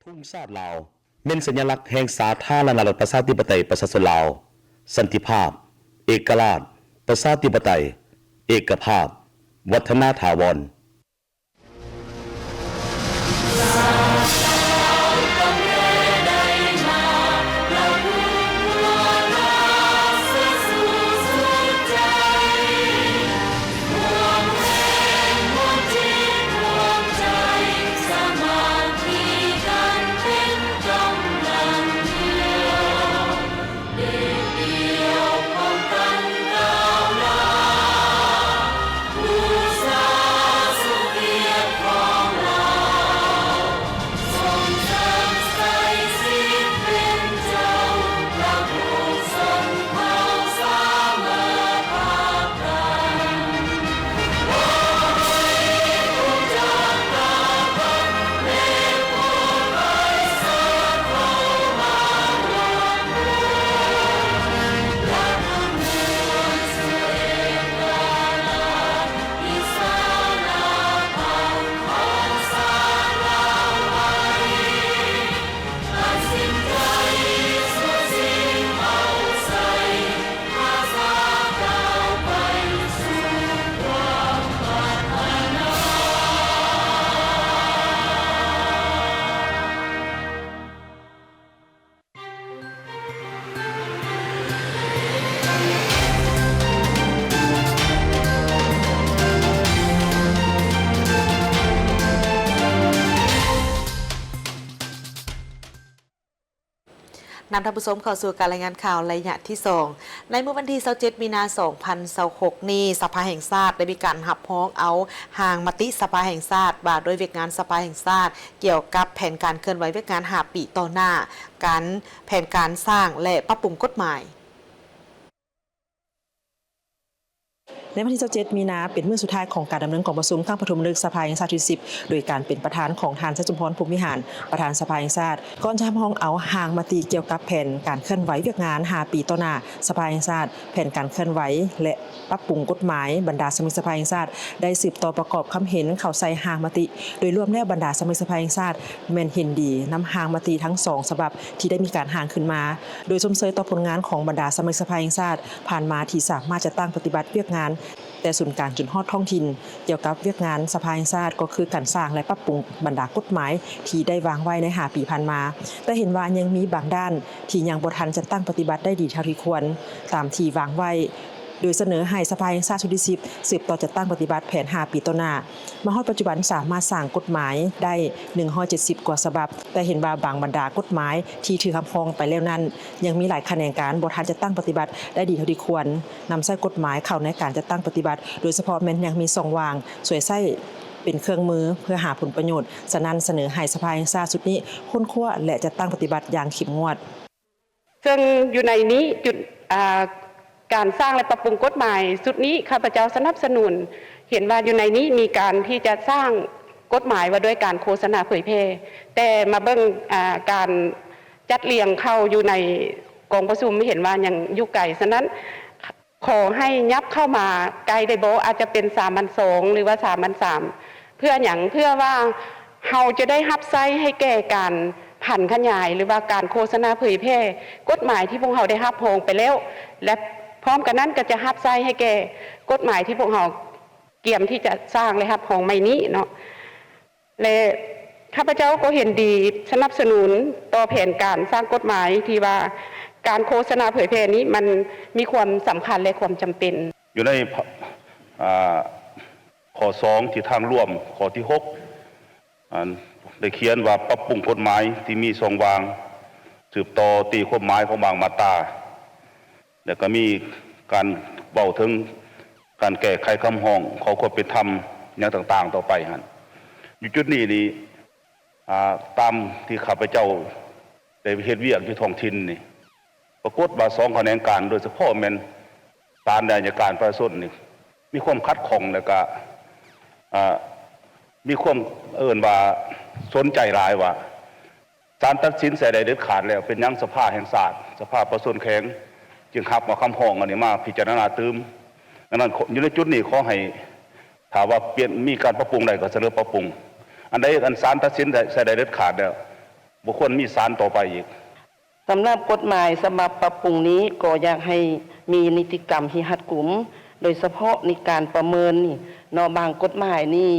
ທຸງຊາດລາວ ແມ່ນສັນຍາລັກແຫ່ງສາທາລະນະລັດ ປະຊາທິປະໄຕ ປະຊາຊົນລາວ, ສັນຕິພາບ, ເອກະລາດ, ປະຊາທິປະໄຕ, ເອກະພາບ, ວັດທະນາຖາວອນ. ນຳທ່ານຜູ້ຊົມເຂົ້າສູ່ການລາຍງານຂ່າວໄລຍະທີສອງ. ໃນມື້ວັນທີຊາວເຈັດ ມີນາ ສອງພັນຊາວຫົກນີ້, ສະພາແຫ່ງຊາດໄດ້ມີການຮັບຮອງເອົາຮ່າງມະຕິສະພາແຫ່ງຊາດ ວ່າດ້ວຍວຽກງານສະພາແຫ່ງຊາດ ກ່ຽວກັບແຜນການເຄື່ອນໄຫວວຽກງານຫ້າປີຕໍ່ໜ້າ, ການ ແຜນການສ້າງ ແລະ ປັບປຸງກົດໝາຍ. ໃນວັນທີຊາວເຈັດ ມີນາ ເປັນມື້ສຸດທ້າຍຂອງການດຳເນີນກອງປະຊຸມຄັ້ງປະຖົມມະລຶກສະພາແຫ່ງຊາດຊຸດທີສິບ ໂດຍການເປັນປະທານຂອງທ່ານ ໄຊສົມພອນ ພົມວິຫານ ປະທານສະພາແຫ່ງຊາດ. ກ່ອນຈະຮັບຮອງເອົາຮ່າງມະຕິກ່ຽວກັບແຜນການເຄື່ອນໄຫວວຽກງານຫ້າປີຕໍ່ໜ້າສະພາແຫ່ງຊາດ, ແຜນການເຄື່ອນໄຫວ ແລະ ປັບປຸງກົດໝາຍ, ບັນດາສະມາຊິກສະພາແຫ່ງຊາດໄດ້ສືບຕໍ່ປະກອບຄຳເຫັນເຂົ້າໃສ່ຮ່າງມະຕິ. ໂດຍລວມແລ້ວ, ບັນດາສະມາຊິກສະພາແຫ່ງຊາດແມ່ນເຫັນດີນຳຮ່າງມະຕິທັງສອງສະບັບທີ່ໄດ້ມີການຮ່າງຂຶ້ນມາ, ໂດຍຊົມເຊີຍຕໍ່ຜົນງານຂອງບັນດາສະມາຊິກສະພາແຫ່ງຊາດຜ່ານມາທີ່ສາມາດຈັດຕັ້ງປະຕິບັດວຽກງານ ແຕ່ສູນກາງຈົນຮອດທ້ອງຖິ່ນ ກ່ຽວກັບວຽກງານສະພາແຫ່ງຊາດ ກໍຄືການສ້າງ ແລະ ປັບປຸງບັນດາກົດໝາຍທີ່ໄດ້ວາງໄວ້ໃນຫ້າປີຜ່ານມາ, ແຕ່ເຫັນວ່າຍັງມີບາງດ້ານທີ່ຍັງບໍ່ທັນຈັດຕັ້ງປະຕິບັດໄດ້ດີເທົ່າທີ່ຄວນ ຕາມທີ່ວາງໄວ້, ໂດຍສະເໜີໃຫ້ສະພາແຫ່ງຊາດຊຸດທີສິບ ສືບຕໍ່ຈັດຕັ້ງປະຕິບັດແຜນຫ້າປີຕໍ່ໜ້າ. ມາຮອດປັດຈຸບັນສາມາດສ້າງກົດໝາຍໄດ້ໜຶ່ງຮ້ອຍເຈັດສິບກວ່າສະບັບ, ແຕ່ເຫັນວ່າບາງບັນດາກົດໝາຍທີ່ຖືກຮັບຮອງໄປແລ້ວນັ້ນ ຍັງມີຫຼາຍຂະແໜງການບໍ່ທັນຈັດຕັ້ງປະຕິບັດໄດ້ດີເທົ່າທີ່ຄວນ. ນຳໃຊ້ກົດໝາຍເຂົ້າໃນການຈັດຕັ້ງປະຕິບັດ, ໂດຍສະເພາະແມ່ນຍັງມີຊ່ອງວ່າງ ສວຍໃຊ້ເປັນເຄື່ອງມືເພື່ອຫາຜົນປະໂຫຍດ. ສະນັ້ນ, ສະເໜີໃຫ້ສະພາແຫ່ງຊາດຊຸດນີ້ຄົ້ນຄວ້າ ແລະ ຈັດຕັ້ງປະຕິບັດຢ່າງເຂັ້ມງວດ. ເຊິ່ງຢູ່ໃນນີ້ຈຸດ ອ່າ ການສ້າງ ແລະ ປັບປຸງກົດໝາຍຊຸດນີ້ ຂ້າພະເຈົ້າສະໜັບສະໜູນ, ເຫັນວ່າຢູ່ໃນນີ້ມີການທີ່ຈະສ້າງກົດໝາຍວ່າດ້ວຍການໂຄສະນາເຜີຍແຜ່, ແຕ່ມາເບິ່ງ ອ່າ ການ ຈັດລຽງເຂົ້າຢູ່ໃນກອງປະຊຸມ ເຫັນວ່າຍັງຢູ່ໄກ. ສະນັ້ນ ຂໍໃຫ້ຫຍັບເຂົ້າມາໃກ້ໄດ້ບໍ່? ອາດຈະເປັນສາມັນສອງ ຫຼືວ່າສາມັນສາມ. ເພື່ອຫຍັງ? ເພື່ອວ່າເຮົາຈະໄດ້ຮັບໃຊ້ໃຫ້ແກ່ການຜັນຂະຫຍາຍ ຫຼືວ່າການໂຄສະນາເຜີຍແຜ່ກົດໝາຍທີ່ພວກເຮົາໄດ້ຮັບຮອງໄປແລ້ວ ແລະ ພ້ອມກັນນັ້ນກໍຈະຮັບໃຊ້ໃຫ້ແກ່ກົດໝາຍທີ່ພວກເຮົາກຽມທີ່ຈະສ້າງ ແລະ ຮັບຮອງໃໝ່ນີ້ເນາະ. ແລະ ຂ້າພະເຈົ້າກໍເຫັນດີສະໜັບສະໜູນຕໍ່ແຜນການສ້າງກົດໝາຍທີ່ວ່າການໂຄສະນາເຜີຍແຜ່ນີ້ ມັນມີຄວາມສຳຄັນ ແລະ ຄວາມຈຳເປັນ. ຢູ່ໃນ ອາ ຂໍ້ສອງ ທີ່ທາງລວມ ຂໍ້ທີຫົກ ອັນ ໄດ້ຂຽນວ່າປັບປຸງກົດໝາຍທີ່ມີຊ່ອງວ່າງ, ສືບຕໍ່ຕີຄວາມໝາຍຂອງບາງມາດຕາ ແລ້ວກໍມີການເວົ້າເຖິງ ການແກ້ໄຂຄຳຮ້ອງ ຂໍຄວາມເປັນທຳຫຍັງຕ່າງໆຕໍ່ໄປຫັ້ນ. ຢູ່ຈຸດນີ້ນີ້ ອາ ຕາມທີ່ຂ້າພະເຈົ້າໄດ້ເຮັດວຽກຢູ່ທ້ອງຖິ່ນນີ້ ປາກົດວ່າສອງຂະແໜງການ ໂດຍສະເພາະແມ່ນສານ ແລະ ອັຍການປະຊາຊົນນີ້ ມີຄວາມຂັດຂ້ອງ ແລ້ວກະ ອາ ມີຄວາມເອີ້ນວ່າສົນໃຈຫຼາຍວ່າ ສານຕັດສິນໃສ່ໄດ້ເດັດຂາດແລ້ວ ເປັນຫຍັງສະພາແຫ່ງຊາດ ສະພາປະຊາຊົນແຂວງຈຶ່ງຮັບເອົາຄຳຮ້ອງອັນນີ້ມາພິຈາລະນາຕື່ມ? ດັ່ງນັ້ນ ຢູ່ໃນຈຸດນີ້ ຂໍໃຫ້ ຖ້າວ່າປ່ຽນ ມີການປັບປຸງໄດ້ ກໍສະເໜີປັບປຸງ. ອັນໃດອັນສານຕັດສິນໃສ່ໄດ້ເດັດຂາດແລ້ວ ບໍ່ຄວນມີສານຕໍ່ໄປອີກ. ສຳລັບກົດໝາຍສະບັບປັບປຸງນີ້ ກໍຢາກໃຫ້ມີນິຕິກຳທີ່ຮັດກຸມ, ໂດຍສະເພາະໃນການປະເມີນນີ້ເນາະ, ບາງກົດໝາຍນີ້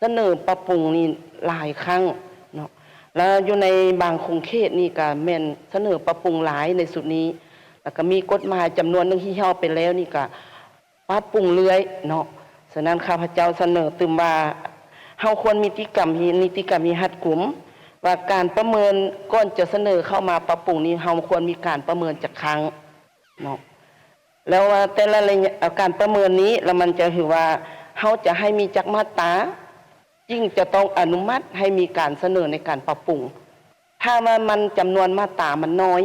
ສະເໜີປັບປຸງນີ້ຫຼາຍຄັ້ງເນາະ, ແລ້ວຢູ່ໃນບາງຂົງເຂດນີ້ກໍແມ່ນສະເໜີປັບປຸງຫຼາຍໃນຊຸດນີ້, ແລ້ວກໍມີກົດໝາຍຈຳນວນໜຶ່ງທີ່ເຮົາໄປແລ້ວນີ້ກໍ ປັບປຸງເລື້ອຍເນາະ. ສະນັ້ນ ຂ້າພະເຈົ້າສະເໜີຕື່ມວ່າ ເຮົາຄວນມີຕິກຳ ມີນິຕິກຳທີ່ຮັດກຸມ ວ່າການປະເມີນ ກ່ອນຈະສະເໜີເຂົ້າມາປັບປຸງນີ້ ເຮົາຄວນມີການປະເມີນຈັກຄັ້ງເນາະ, ແລ້ວວ່າແຕ່ລະໄລຍະ ເອີ ການປະເມີນນີ້ ແລ້ວມັນຈະຖືວ່າ ເຮົາຈະໃຫ້ມີຈັກມາດຕາ ຈຶ່ງຈະຕ້ອງອະນຸມັດໃຫ້ມີການສະເໜີໃນການປັບປຸງ. ຖ້າວ່າມັນຈຳນວນມາດຕາມັນນ້ອຍ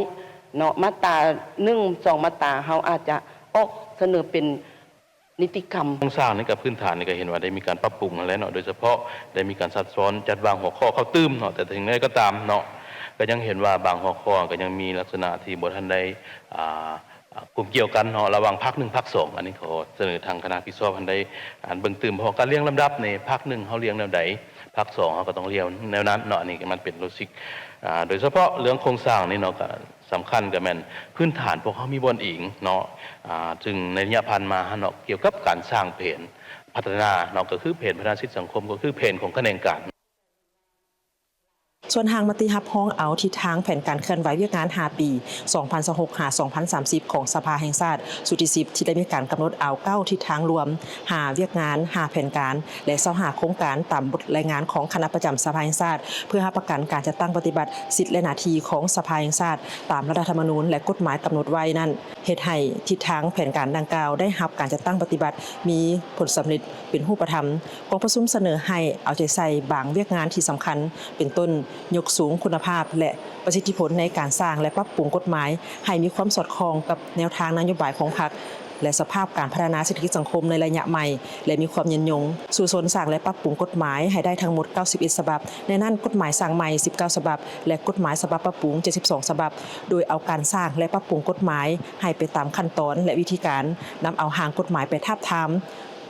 ເນາະ, ມາດຕາໜຶ່ງ ສອງມາດຕາ ເຮົາອາດຈະອອກສະເໜີເປັນນິຕິກຳ. ໂຄງສ້າງໃນການພື້ນຖານນີ້ກໍເຫັນວ່າໄດ້ມີການປັບປຸງຫັ້ນແຫຼະເນາະ, ໂດຍສະເພາະໄດ້ມີການຊັກຊ້ອນຈັດວາງຫົວຂໍ້ເຂົ້າຕື່ມເນາະ, ແຕ່ເຖິງຢ່າງໃດກໍຕາມເນາະ, ກໍຍັງເຫັນວ່າບາງຫົວຂໍ້ກໍຍັງມີລັກສະນະທີ່ບໍ່ທັນໄດ້ ອ່າ ອ່າ ກົມກ່ຽວກັນເນາະ ລະຫວ່າງພາກໜຶ່ງ ພາກສອງ. ອັນນີ້ຂໍສະເໜີທາງຄະນະຮັບຜິດຊອບຫັ້ນໄດ້ ອັນ ເບິ່ງຕື່ມ, ເພາະການລຽງລຳດັບນີ້ ພາກໜຶ່ງເຮົາລຽງແນວໃດ ພາກສອງເຮົາກໍຕ້ອງລຽງແນວນັ້ນເນາະ. ອັນນີ້ມັນເປັນໂລຈິກ ອ່າ ໂດຍສະເພາະເລື່ອງໂຄງສ້າງນີ້ເນາະ ກໍສຳຄັນກໍແມ່ນພື້ນຖານພວກເຮົາມີບ່ອນອີງເນາະ, ອ່າ ຊຶ່ງໃນໄລຍະຜ່ານມາຫັ້ນເນາະ ກ່ຽວກັບການສ້າງແຜນພັດທະນາເນາະ ກໍຄືແຜນພັດທະນາເສດຖະກິດສັງຄົມ ກໍຄືແຜນຂອງຂະແໜງການ. ສ່ວນຮ່າງມະຕິຮັບຮອງເອົາທິດທາງແຜນການເຄື່ອນໄຫວວຽກງານຫ້າປີ ສອງພັນຊາວຫົກ ຫາ ສອງພັນສາມສິບ ຂອງສະພາແຫ່ງຊາດຊຸດທີສິບ ທີ່ໄດ້ມີການກຳນົດເອົາເກົ້າທິດທາງລວມ, ຫ້າວຽກງານ, ຫ້າແຜນການ ແລະ ຊາວຫ້າໂຄງການ ຕາມບົດລາຍງານຂອງຄະນະປະຈຳສະພາແຫ່ງຊາດ ເພື່ອຮັບປະກັນການຈັດຕັ້ງປະຕິບັດສິດ ແລະ ໜ້າທີ່ຂອງສະພາແຫ່ງຊາດ ຕາມລັດຖະທຳມະນູນ ແລະ ກົດໝາຍກຳນົດໄວ້ນັ້ນ ເຮັດໃຫ້ທິດທາງແຜນການດັ່ງກ່າວໄດ້ຮັບການຈັດຕັ້ງປະຕິບັດ ມີຜົນສຳເລັດເປັນຮູບປະທຳ. ກອງປະຊຸມສະເໜີໃຫ້ເອົາໃຈໃສ່ບາງວຽກງານທີ່ສຳຄັນ ເປັນຕົ້ນ ຍົກສູງຄຸນນະພາບ ແລະ ປະສິດທິຜົນໃນການສ້າງ ແລະ ປັບປຸງກົດໝາຍ ໃຫ້ມີຄວາມສອດຄ່ອງກັບແນວທາງນະໂຍບາຍຂອງພັກ ແລະ ສະພາບການພັດທະນາເສດຖະກິດສັງຄົມໃນໄລຍະໃໝ່ ແລະ ມີຄວາມຍືນຍົງ. ສູ້ຊົນສ້າງ ແລະ ປັບປຸງກົດໝາຍໃຫ້ໄດ້ທັງໝົດເກົ້າສິບເອັດສະບັບ, ໃນນັ້ນກົດໝາຍສ້າງໃໝ່ສິບເກົ້າສະບັບ ແລະ ກົດໝາຍສະບັບປັບປຸງເຈັດສິບສອງສະບັບ, ໂດຍເອົາການສ້າງ ແລະ ປັບປຸງກົດໝາຍໃຫ້ໄປຕາມຂັ້ນຕອນ ແລະ ວິທີການ, ນຳເອົາຮ່າງກົດໝາຍໄປທາບທາມ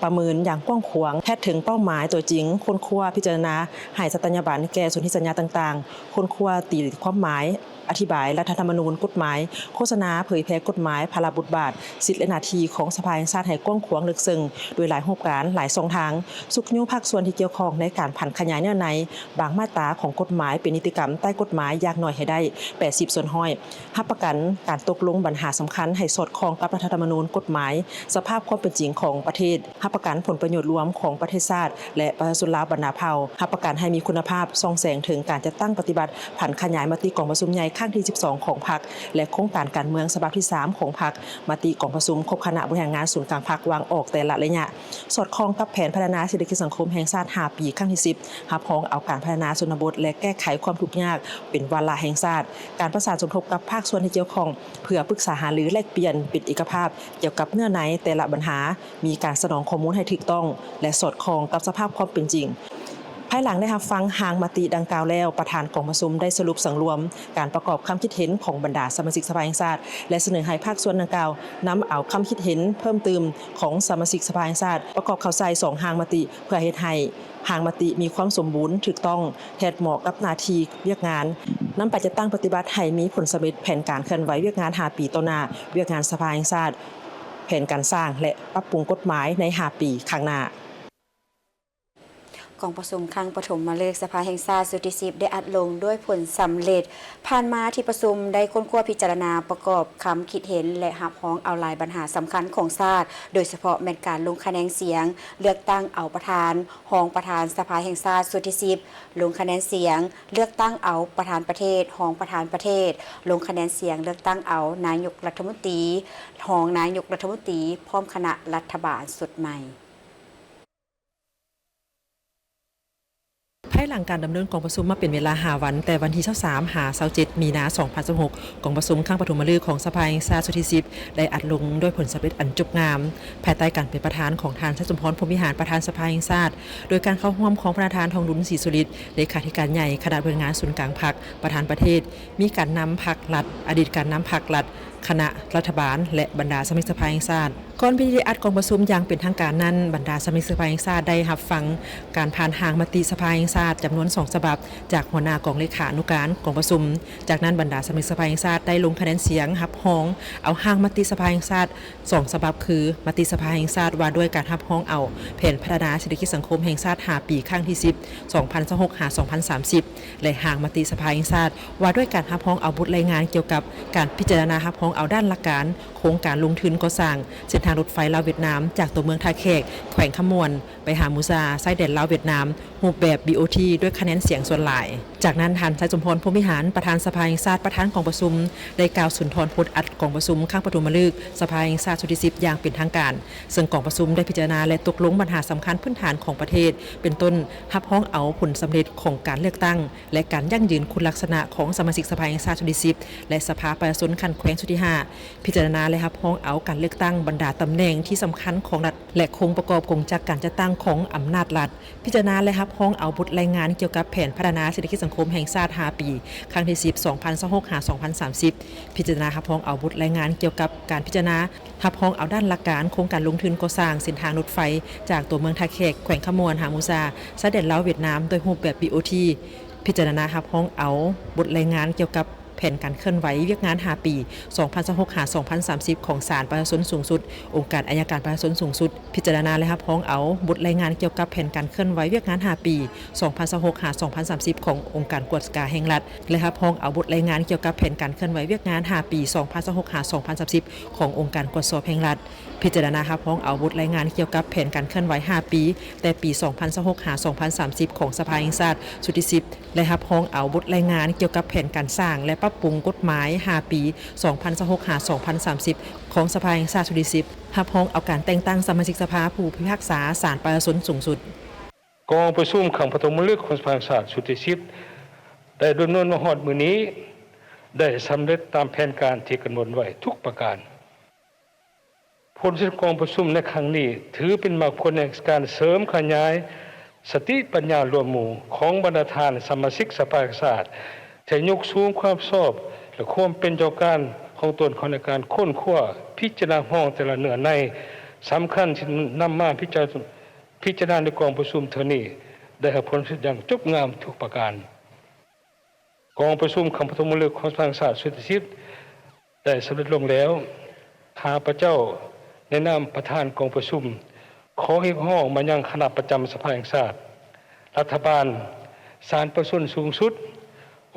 ປະເມີນຢ່າງກວ້າງຂວາງ, ແທດເຖິງເປົ້າໝາຍຕົວຈິງ, ຄົ້ນຄວ້າ, ພິຈາລະນາ, ໃຫ້ສັດຕະຍາບັນແກ່ສົນທິສັນຍາຕ່າງໆ, ຄົ້ນຄວ້າຕີຄວາມໝາຍ, ອະທິບາຍລັດຖະທຳມະນູນ, ກົດໝາຍ, ໂຄສະນາ, ເຜີຍແຜ່ກົດໝາຍ, ພາລະບົດບາດ, ສິດ ແລະ ໜ້າທີ່ຂອງສະພາແຫ່ງຊາດໃຫ້ກວ້າງຂວາງເລິກເຊິ່ງ ໂດຍຫຼາຍຮູບການ, ຫຼາຍຊ່ອງທາງ, ຊຸກຍູ້ພາກສ່ວນທີ່ກ່ຽວຂ້ອງໃນການຜັນຂະຫຍາຍເນື້ອໃນບາງມາດຕາຂອງກົດໝາຍເປັນນິຕິກຳໃຕ້ກົດໝາຍຢ່າງໜ້ອຍໃຫ້ໄດ້ແປດສິບສ່ວນຮ້ອຍ. ຮັບປະກັນການຕົກລົງບັນຫາສຳຄັນໃຫ້ສອດຄ່ອງກັບລັດຖະທຳມະນູນ, ກົດໝາຍ, ສະພາບຄວາມເປັນຈິງຂອງປະເທດ, ຮັບປະກັນຜົນປະໂຫຍດລວມຂອງປະເທດຊາດ ແລະ ປະຊາຊົນລາວບັນດາເຜົ່າ, ຮັບປະກັນໃຫ້ມີຄຸນນະພາບ, ສ່ອງແສງເຖິງການຈັດຕັ້ງປະຕິບັດຜັນຂະຫຍາຍມະຕິກອງປະຊຸມໃຫຍ່ຄັ້ງທີສິບສອງຂອງພັກ ແລະ ໂຄງການການເມືອງສະບັບທີສາມຂອງພັກ, ມະຕິກອງປະຊຸມຄົບຄະນະບໍລິຫານງານສູນກາງພັກວາງອອກແຕ່ລະໄລຍະ, ສອດຄ່ອງກັບແຜນພັດທະນາເສດຖະກິດສັງຄົມແຫ່ງຊາດຫ້າປີຄັ້ງທີສິບ, ຮັບຮອງເອົາການພັດທະນາຊົນນະບົດ ແລະ ແກ້ໄຂຄວາມທຸກຍາກເປັນວາລະແຫ່ງຊາດ, ການປະສານສົມທົບກັບພາກສ່ວນທີ່ກ່ຽວຂ້ອງ ເພື່ອປຶກສາຫາລືແລກປ່ຽນເປັນເອກະພາບກ່ຽວກັບເນື້ອໃນແຕ່ລະບັນຫາ, ມີການສະໜອງຂໍ້ມູນໃຫ້ຖືກຕ້ອງ ແລະ ສອດຄ່ອງກັບສະພາບຄວາມເປັນຈິງ. ພາຍຫຼັງໄດ້ຮັບຟັງຮ່າງມະຕິດັ່ງກ່າວແລ້ວ, ປະທານກອງປະຊຸມໄດ້ສະຫຼຸບສັງລວມການປະກອບຄຳຄິດເຫັນຂອງບັນດາສະມາຊິກສະພາແຫ່ງຊາດ ແລະ ສະເໜີໃຫ້ພາກສ່ວນດັ່ງກ່າວນຳເອົາຄຳຄິດເຫັນເພີ່ມຕື່ມຂອງສະມາຊິກສະພາແຫ່ງຊາດປະກອບເຂົ້າໃສ່ສອງຮ່າງມະຕິ ເພື່ອເຮັດໃຫ້ ຮ່າງມະຕິມີຄວາມສົມບູນ, ຖືກຕ້ອງ, ແທດເໝາະກັບໜ້າທີ່ວຽກງານ, ນຳໄປຈັດຕັ້ງປະຕິບັດໃຫ້ມີຜົນສຳເລັດແຜນການເຄື່ອນໄຫວວຽກງານຫ້າປີຕໍ່ໜ້າ, ວຽກງານສະພາແຫ່ງຊາດ, ແຜນການສ້າງ ແລະ ປັບປຸງກົດໝາຍໃນຫ້າປີຂ້າງໜ້າ. ກອງປະຊຸມຄັ້ງປະຖົມມະລຶກສະພາແຫ່ງຊາດຊຸດທີສິບ ໄດ້ອັດລົງດ້ວຍຜົນສຳເລັດ. ຜ່ານມາທີ່ປະຊຸມໄດ້ຄົ້ນຄວ້າພິຈາລະນາປະກອບຄຳຄິດເຫັນ ແລະ ຮັບຮອງເອົາຫຼາຍບັນຫາສຳຄັນຂອງຊາດ, ໂດຍສະເພາະແມ່ນການລົງຄະແນນສຽງເລືອກຕັ້ງເອົາປະທານ, ຮອງປະທານສະພາແຫ່ງຊາດຊຸດທີສິບ, ລົງຄະແນນສຽງເລືອກຕັ້ງເອົາປະທານປະເທດ, ຮອງປະທານປະເທດ, ລົງຄະແນນສຽງເລືອກຕັ້ງເອົານາຍົກລັດຖະມົນຕີ, ຮອງນາຍົກລັດຖະມົນຕີ ພ້ອມຄະນະລັດຖະບານຊຸດໃໝ່. ພາຍຫຼັງການດຳເນີນກອງປະຊຸມມາເປັນເວລາຫ້າວັນ, ແຕ່ວັນທີຊາວສາມ ຫາ ຊາວເຈັດ ມີນາ ສອງພັນຊາວຫົກ, ກອງປະຊຸມຄັ້ງປະຖົມມະລຶກຂອງສະພາແຫ່ງຊາດຊຸດທີສິບ ໄດ້ອັດລົງດ້ວຍຜົນສຳເລັດອັນຈົບງາມ, ພາຍໃຕ້ການເປັນປະທານຂອງທ່ານ ໄຊສົມພອນ ພົມວິຫານ ປະທານສະພາແຫ່ງຊາດ, ໂດຍການເຂົ້າຮ່ວມຂອງພະນະທ່ານ ທອງລຸນ ສີສຸລິດ ເລຂາທິການໃຫຍ່ຄະນະບໍລິຫານງານສູນກາງພັກ, ປະທານປະເທດ, ມີການນຳພັກລັດ, ອະດີດການນຳພັກລັດ, ຄະນະລັດຖະບານ ແລະ ບັນດາສະມາຊິກສະພາແຫ່ງຊາດ. ກ່ອນພິທີໄດ້ອັດກອງປະຊຸມຢ່າງເປັນທາງການນັ້ນ, ບັນດາສະມາຊິກສະພາແຫ່ງຊາດໄດ້ຮັບຟັງການຜ່ານຮ່າງມະຕິສະພາແຫ່ງຊາດຈຳນວນສອງສະບັບ ຈາກຫົວໜ້າກອງເລຂານຸການກອງປະຊຸມ. ຈາກນັ້ນ, ບັນດາສະມາຊິກສະພາແຫ່ງຊາດໄດ້ລົງຄະແນນສຽງຮັບຮອງເອົາຮ່າງມະຕິສະພາແຫ່ງຊາດສອງສະບັບ ຄື ມະຕິສະພາແຫ່ງຊາດວ່າດ້ວຍການຮັບຮອງເອົາແຜນພັດທະນາເສດຖະກິດສັງຄົມແຫ່ງຊາດຫ້າປີ ຄັ້ງທີສິບ ສອງພັນຊາວຫົກ ຫາ ສອງພັນສາມສິບ ແລະ ຮ່າງມະຕິສະພາແຫ່ງຊາດວ່າດ້ວຍການຮັບຮອງເອົາບົດລາຍງານກ່ຽວກັບການພິຈາລະນາຮັບຮອງເອົາດ້ານຫຼັກການໂຄງການລົງທຶນກໍ່ສ້າງເສັ້ນທາງລົດໄຟລາວຫວຽດນາມ ຈາກຕົວເມືອງທ່າແຂກ ແຂວງຄຳມ່ວນ ໄປຫາມູຊາ ຊາຍແດນລາວຫວຽດນາມ ຮູບແບບ ບີໂອທີ ດ້ວຍຄະແນນສຽງສ່ວນຫຼາຍ. ຈາກນັ້ນ, ທ່ານ ໄຊສົມພອນ ພົມວິຫານ ປະທານສະພາແຫ່ງຊາດ ປະທານກອງປະຊຸມ ໄດ້ກ່າວສຸນທອນພົດອັດກອງປະຊຸມຄັ້ງປະຖົມມະລຶກສະພາແຫ່ງຊາດຊຸດທີສິບຢ່າງເປັນທາງການ, ເຊິ່ງກອງປະຊຸມໄດ້ພິຈາລະນາ ແລະ ຕົກລົງບັນຫາສຳຄັນພື້ນຖານຂອງປະເທດ ເປັນຕົ້ນ ຮັບຮອງເອົາຜົນສຳເລັດຂອງການເລືອກຕັ້ງ ແລະ ການຢັ້ງຢືນຄຸນລັກສະນະຂອງສະມາຊິກສະພາແຫ່ງຊາດຊຸດທີສິບ ແລະ ສະພາປະຊາຊົນຂັ້ນແຂວງຊຸດທີຫ້າ, ພິຈາລະນາ ແລະ ຮັບຮອງເອົາການເລືອກຕັ້ງບັນດາຕຳແໜ່ງທີ່ສຳຄັນຂອງລັດ ແລະ ໂຄງປະກອບກົງຈັກການຈັດຕັ້ງຂອງອຳນາດລັດ, ພິຈາລະນາ ແລະ ຮັບຮອງເອົາບົດລາຍງານກ່ຽວກັບແຜນພັດທະນາເສດຖະກິດສັງຄົມແຫ່ງຊາດຫ້າປີ ຄັ້ງທີສິບ ສອງພັນຊາວຫົກ ຫາ ສອງພັນສາມສິບ, ພິຈາລະນາຮັບຮອງເອົາບົດລາຍງານກ່ຽວກັບການພິຈາລະນາຮັບຮອງເອົາດ້ານຫຼັກການໂຄງການລົງທຶນກໍ່ສ້າງເສັ້ນທາງລົດໄຟ ຈາກຕົວເມືອງທ່າແຂກ ແຂວງຄຳມ່ວນ ຫາມູຊາ ຊາຍແດນລາວຫວຽດນາມ ດ້ວຍຮູບແບບ ບີໂອທີ, ພິຈາລະນາຮັບຮອງເອົາບົດລາຍງານກ່ຽວກັບ ແຜນການເຄື່ອນໄຫວວຽກງານຫ້າປີ ສອງພັນຊາວຫົກ ຫາ ສອງພັນສາມສິບ ຂອງສານປະຊາຊົນສູງສຸດ, ອົງການໄອຍະການປະຊາຊົນສູງສຸດ, ພິຈາລະນາ ແລະ ຮັບຮອງເອົາບົດລາຍງານກ່ຽວກັບແຜນການເຄື່ອນໄຫວວຽກງານຫ້າປີ ສອງພັນຊາວຫົກ ຫາ ສອງພັນສາມສິບ ຂອງອົງການກວດກາແຫ່ງລັດ ແລະ ຮັບຮອງເອົາບົດລາຍງານກ່ຽວກັບແຜນການເຄື່ອນໄຫວວຽກງານຫ້າປີ ສອງພັນຊາວຫົກ ຫາ ສອງພັນສາມສິບ ຂອງອົງການກວດສອບແຫ່ງລັດ, ພິຈາລະນາຮັບຮອງເອົາບົດລາຍງານກ່ຽວກັບແຜນການເຄື່ອນໄຫວຫ້າປີ ແຕ່ປີສອງພັນຊາວຫົກ ຫາ ສອງພັນສາມສິບ ຂອງສະພາແຫ່ງຊາດຊຸດທີສິບ ແລະ ຮັບຮອງເອົາບົດລາຍງານກ່ຽວກັບແຜນການສ້າງ ແລະ ປັບປຸງກົດໝາຍຫ້າປີ ສອງພັນຊາວຫົກ ຫາ ສອງພັນສາມສິບ ຂອງສະພາແຫ່ງຊາດຊຸດທີສິບ, ຮັບຮອງເອົາການແຕ່ງຕັ້ງສະມາຊິກສະພາຜູ້ພິພາກສາສານປະຊາຊົນສູງສຸດ. ກອງປະຊຸມຄັ້ງປະຖົມມະລຶກຂອງສະພາແຫ່ງຊາດຊຸດທີສິບ ໄດ້ດຳເນີນມາຮອດມື້ນີ້ ໄດ້ສຳເລັດຕາມແຜນການທີ່ກຳນົດໄວ້ທຸກປະການ. ຜົນສຳເລັດຂອງກອງປະຊຸມໃນຄັ້ງນີ້ ຖືເປັນໝາກຜົນແຫ່ງການເສີມຂະຫຍາຍສະຕິປັນຍາລວມໝູ່ຂອງບັນດາທ່ານສະມາຊິກສະພາແຫ່ງຊາດ ທີ່ຍົກສູງຄວາມຊອບ ແລະ ຄວາມເປັນເຈົ້າການຂອງຕົນເຂົ້າໃນການຄົ້ນຄວ້າ, ພິຈາລະນາຮອງແຕ່ລະເນື້ອໃນສຳຄັນທີ່ນຳມາພິຈາລະ ພິຈາລະນາໃນກອງປະຊຸມເທື່ອນີ້ ໄດ້ຮັບຜົນສຳເລັດຢ່າງຈົບງາມທຸກປະການ. ກອງປະຊຸມຄັ້ງປະຖົມມະລຶກຂອງສະພາແຫ່ງຊາດຊຸດທີສິບ ໄດ້ສຳເລັດລົງແລ້ວ. ຂ້າພະເຈົ້າໃນນາມປະທານກອງປະຊຸມ ຂໍຮຽກຮ້ອງມາຍັງຄະນະປະຈຳສະພາແຫ່ງຊາດ, ລັດຖະບານ, ສານປະຊາຊົນສູງສຸດ,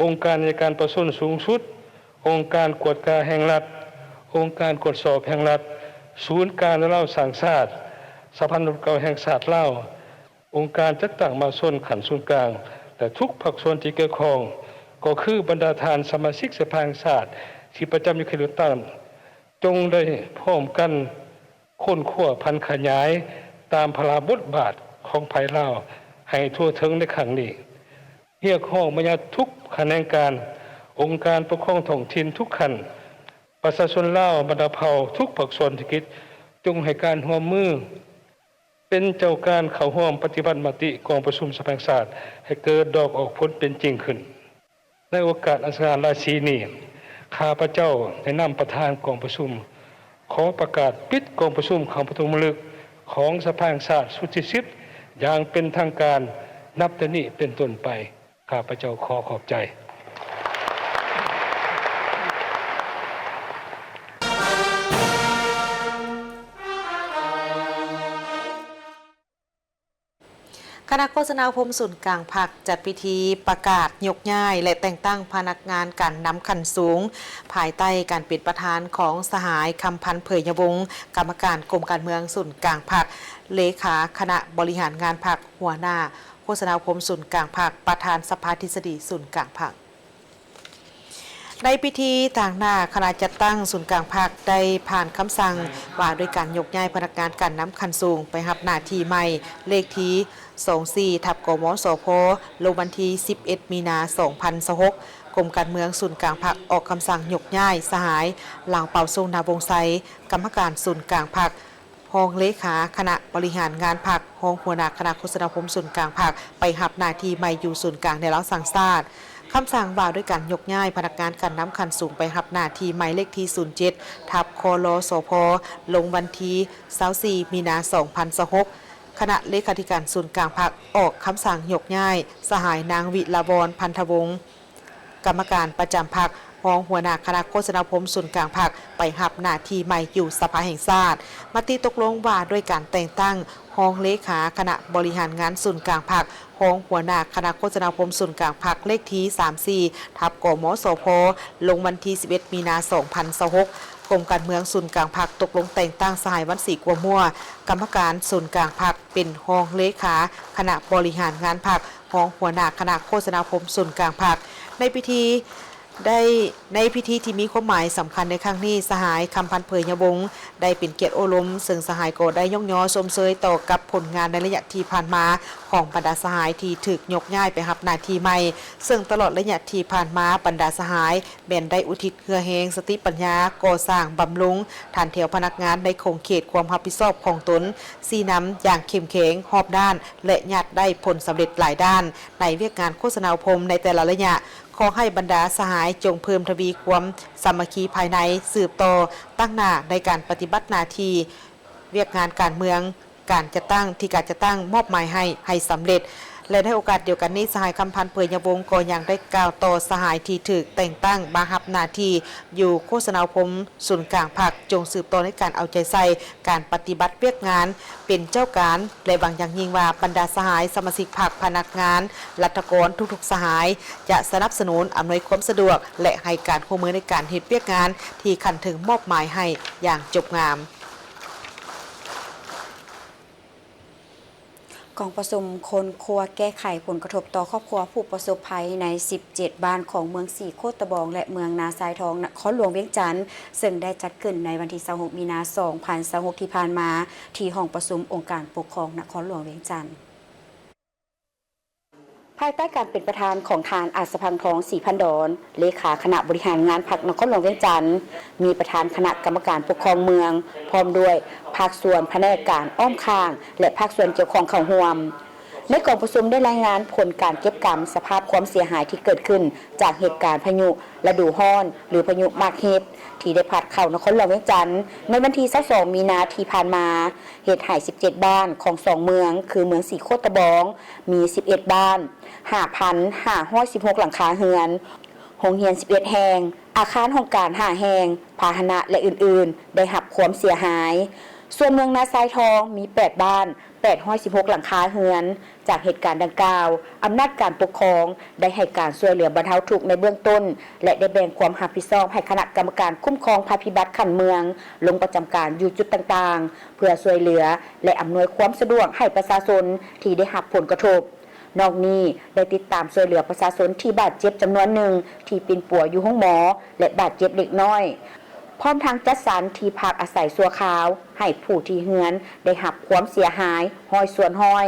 ອົງການໄອຍະການປະຊາຊົນສູງສຸດ, ອົງການກວດກາແຫ່ງລັດ, ອົງການກວດສອບແຫ່ງລັດ, ສູນກາງລາວສ້າງຊາດ, ສະພານັກລົບເກົ່າແຫ່ງຊາດລາວ, ອົງການຈັດຕັ້ງມະຫາຊົນຂັ້ນສູນກາງ ແລະ ທຸກພາກສ່ວນທີ່ກ່ຽວຂ້ອງ, ກໍຄືບັນດາທ່ານສະມາຊິກສະພາແຫ່ງຊາດທີ່ປະຈຳຢູ່ເຂດເລືອກຕັ້ງ, ຈົ່ງໄດ້ພ້ອມກັນຄົ້ນຄວ້າຜັນຂະຫຍາຍຕາມພາລະບົດບາດຂອງຝ່າຍລາວໃຫ້ທົ່ວເຖິງໃນຄັ້ງນີ້. ຮຽກຮ້ອງມາຍັງທຸກຂະແໜງການ, ອົງການປົກຄອງທ້ອງຖິ່ນທຸກຂັ້ນ, ປະຊາຊົນລາວບັນດາເຜົ່າທຸກພາກສ່ວນເສດຖະກິດ ຈົ່ງໃຫ້ການຮ່ວມມື ເປັນເຈົ້າການເຂົ້າຮ່ວມປະຕິບັດມະຕິກອງປະຊຸມສະພາແຫ່ງຊາດໃຫ້ເກີດດອກອອກຜົນເປັນຈິງຂຶ້ນ. ໃນໂອກາດອັນສະຫງ່າລາສີນີ້, ຂ້າພະເຈົ້າໃນນາມປະທານກອງປະຊຸມ ຂໍປະກາດປິດກອງປະຊຸມຄັ້ງປະຖົມມະລຶກຂອງສະພາແຫ່ງຊາດຊຸດທີສິບ ຢ່າງເປັນທາງການ ນັບແຕ່ນີ້ເປັນຕົ້ນໄປ. ຂ້າພະເຈົ້າຂໍຂອບໃຈ. ຄະນະໂຄສະນາອົບຮົມສູນກາງພັກ ຈັດພິທີປະກາດຍົກຍ້າຍ ແລະ ແຕ່ງຕັ້ງພະນັກງານການນຳຂັ້ນສູງ ພາຍໃຕ້ການເປັນປະທານຂອງສະຫາຍ ຄຳພັນ ເຜີຍຍະວົງ ກຳມະການກົມການເມືອງສູນກາງພັກ, ເລຂາຄະນະບໍລິຫານງານພັກ, ຫົວໜ້າ ໂຄສະນາອົບຮົມສູນກາງພັກ, ປະທານສະພາທິດສະດີສູນກາງພັກ. ໃນພິທີ, ຕາງໜ້າຄະນະຈັດຕັ້ງສູນກາງພັກ ໄດ້ຜ່ານຄຳສັ່ງວ່າດ້ວຍການຍົກຍ້າຍພະນັກງານການນຳຂັ້ນສູງໄປຮັບໜ້າທີ່ໃໝ່ ເລກທີສອງສີ່ ທັບ ກມສພ ລົງວັນທີສິບເອັດ ມີນາ ສອງພັນຊາວຫົກ. ກົມການເມືອງສູນກາງພັກອອກຄຳສັ່ງຍົກຍ້າຍສະຫາຍ ລາວເປົ່າ ສົງ ນາວົງໄຊ ກຳມະການສູນກາງພັກ, ຮອງເລຂາຄະນະບໍລິຫານງານພັກ, ຮອງຫົວໜ້າຄະນະໂຄສະນາອົບຮົມສູນກາງພັກ ໄປຮັບໜ້າທີ່ໃໝ່ຢູ່ສູນກາງແນວລາວສ້າງຊາດ. ຄຳສັ່ງວ່າດ້ວຍການຍົກຍ້າຍພະນັກງານການນຳຂັ້ນສູງໄປຮັບໜ້າທີ່ໃໝ່ ເລກທີສູນເຈັດ ທັບ ຄລສພ ລົງວັນທີຊາວສີ່ ມີນາ ສອງພັນຊາວຫົກ. ຄະນະເລຂາທິການສູນກາງພັກອອກຄຳສັ່ງຍົກຍ້າຍສະຫາຍນາງ ວິລາວອນ ພັນທະວົງ ກຳມະການປະຈຳພັກ, ຮອງຫົວໜ້າຄະນະໂຄສະນາອົບຮົມສູນກາງພັກ ໄປຮັບໜ້າທີ່ໃໝ່ຢູ່ສະພາແຫ່ງຊາດ. ມະຕິຕົກລົງວ່າດ້ວຍການແຕ່ງຕັ້ງຮອງເລຂາຄະນະບໍລິຫານງານສູນກາງພັກ, ຮອງຫົວໜ້າຄະນະໂຄສະນາອົບຮົມສູນກາງພັກ ເລກທີສາມສີ່ ທັບ ກມສພ ລົງວັນທີສິບເອັດ ມີນາ ສອງພັນຊາວຫົກ. ກົມການເມືອງສູນກາງພັກຕົກລົງແຕ່ງຕັ້ງສະຫາຍ ວັນສີ ກົວມົວ ກຳມະການສູນກາງພັກ ເປັນຮອງເລຂາຄະນະບໍລິຫານງານພັກ, ຮອງຫົວໜ້າຄະນະໂຄສະນາອົບຮົມສູນກາງພັກ. ໃນພິທີໄດ້ ໃນພິທີທີ່ມີຄວາມໝາຍສຳຄັນໃນຄັ້ງນີ້, ສະຫາຍ ຄຳພັນ ເຜີຍຍະວົງ ໄດ້ເປັນກຽດໂອ້ລົມ, ເຊິ່ງສະຫາຍກໍໄດ້ຍ້ອງຍໍຊົມເຊີຍຕໍ່ກັບຜົນງານໃນໄລຍະທີ່ຜ່ານມາຂອງບັນດາສະຫາຍທີ່ຖືກຍົກຍ້າຍໄປຮັບໜ້າທີ່ໃໝ່, ເຊິ່ງຕະຫຼອດໄລຍະທີ່ຜ່ານມາບັນດາສະຫາຍແມ່ນໄດ້ອຸທິດເຫື່ອແຮງ, ສະຕິປັນຍາ, ກໍ່ສ້າງ, ບຳລຸງຖັນແຖວພະນັກງານໃນຂົງເຂດຄວາມຮັບຜິດຊອບຂອງຕົນ, ຊີ້ນຳຢ່າງເຂັ້ມແຂງ, ຮອບດ້ານ ແລະ ຍາດໄດ້ຜົນສຳເລັດຫຼາຍດ້ານໃນວຽກງານໂຄສະນາອົບຮົມໃນແຕ່ລະໄລຍະ. ຂໍໃຫ້ບັນດາສະຫາຍຈົ່ງເພີ່ມທະວີຄວາມສາມັກຄີພາຍໃນ, ສືບຕໍ່ຕັ້ງໜ້າໃນການປະຕິບັດໜ້າທີ່ວຽກງານການເມືອງ, ການຈັດຕັ້ງທີ່ການຈັດຕັ້ງມອບໝາຍໃຫ້ ໃຫ້ສຳເລັດ. ແລະ ໃນໂອກາດດຽວກັນນີ້, ສະຫາຍ ຄຳພັນ ເຜີຍຍະວົງ ກໍຍັງໄດ້ກ່າວຕໍ່ສະຫາຍທີ່ຖືກແຕ່ງຕັ້ງມາຮັບໜ້າທີ່ຢູ່ໂຄສະນາອົບຮົມສູນກາງພັກ, ຈົ່ງສືບຕໍ່ໃນການເອົາໃຈໃສ່ການປະຕິບັດວຽກງານເປັນເຈົ້າການ ແລະ ຫວັງຢ່າງຍິ່ງວ່າບັນດາສະຫາຍສະມາຊິກພັກ, ພະນັກງານ, ລັດຖະກອນທຸກໆສະຫາຍ ຈະສະໜັບສະໜູນ, ອຳນວຍຄວາມສະດວກ ແລະ ໃຫ້ການຮ່ວມມືໃນການເຮັດວຽກງານທີ່ຂັ້ນເທິງມອບໝາຍໃຫ້ຢ່າງຈົບງາມ. ກອງປະຊຸມຄົ້ນຄວ້າແກ້ໄຂຜົນກະທົບຕໍ່ຄອບຄົວຜູ້ປະສົບໄພໃນສິບເຈັດບ້ານຂອງເມືອງສີໂຄດຕະບອງ ແລະ ເມືອງນາຊາຍທອງ ນະຄອນຫຼວງວຽງຈັນ, ເຊິ່ງໄດ້ຈັດຂຶ້ນໃນວັນທີຊາວຫົກ ມີນາ ສອງພັນຊາວຫົກ ທີ່ຜ່ານມາ ທີ່ຫ້ອງປະຊຸມອົງການປົກຄອງນະຄອນຫຼວງວຽງຈັນ. ພາຍໃຕ້ການເປັນປະທານຂອງທ່ານ ອາດສະພັງທອງ ສີພັນດອນ ເລຂາຄະນະບໍລິຫານງານພັກນະຄອນຫຼວງວຽງຈັນ, ມີປະທານຄະນະກຳມະການປົກຄອງເມືອງ ພ້ອມດ້ວຍພາກສ່ວນພະແນກການອ້ອມຂ້າງ ແລະ ພາກສ່ວນກ່ຽວຂ້ອງເຂົ້າຮ່ວມ. ໃນກອງປະຊຸມໄດ້ລາຍງານຜົນການເກັບກຳສະພາບຄວາມເສຍຫາຍທີ່ເກີດຂຶ້ນຈາກເຫດການພາຍຸລະດູຮ້ອນ ຫຼື ພາຍຸໝາກເຫັດ ທີ່ໄດ້ພັດເຂົ້ານະຄອນຫຼວງວຽງຈັນ ໃນວັນທີຊາວສອງ ມີນາ ທີ່ຜ່ານມາ, ເຮັດໃຫ້ສິບເຈັດບ້ານຂອງສອງເມືອງ ຄືເມືອງສີໂຄດຕະບອງ ມີສິບເອັດບ້ານ, ຫ້າພັນຫ້າຮ້ອຍສິບຫົກຫຼັງຄາເຮືອນ, ໂຮງຮຽນສິບເອັດແຫ່ງ, ອາຄານຫ້ອງການຫ້າແຫ່ງ, ພາຫະນະ ແລະ ອື່ນໆ ໄດ້ຮັບຄວາມເສຍຫາຍ. ສ່ວນເມືອງນາຊາຍທອງມີແປດບ້ານ, ແປດຮ້ອຍສິບຫົກຫຼັງຄາເຮືອນ. ຈາກເຫດການດັ່ງກ່າວ, ອຳນາດການປົກຄອງໄດ້ໃຫ້ການຊ່ວຍເຫຼືອບັນເທົາທຸກໃນເບື້ອງຕົ້ນ ແລະ ໄດ້ແບ່ງຄວາມຮັບຜິດຊອບໃຫ້ຄະນະກຳມະການຄຸ້ມຄອງໄພພິບັດຂັ້ນເມືອງ ລົງປະຈຳການຢູ່ຈຸດຕ່າງໆ ເພື່ອຊ່ວຍເຫຼືອ ແລະ ອຳນວຍຄວາມສະດວກໃຫ້ປະຊາຊົນທີ່ໄດ້ຮັບຜົນກະທົບ. ນອກນີ້ໄດ້ຕິດຕາມຊ່ວຍເຫຼືອປະຊາຊົນທີ່ບາດເຈັບຈຳນວນໜຶ່ງ ທີ່ປິ່ນປົວຢູ່ໂຮງໝໍ ແລະ ບາດເຈັບເລັກນ້ອຍ, ພ້ອມທັງຈັດສັນທີ່ພັກອາໄສຊົ່ວຄາວໃຫ້ຜູ້ທີ່ເຮືອນໄດ້ຮັບຄວາມເສຍຫາຍຮ້ອຍສ່ວນຮ້ອຍ,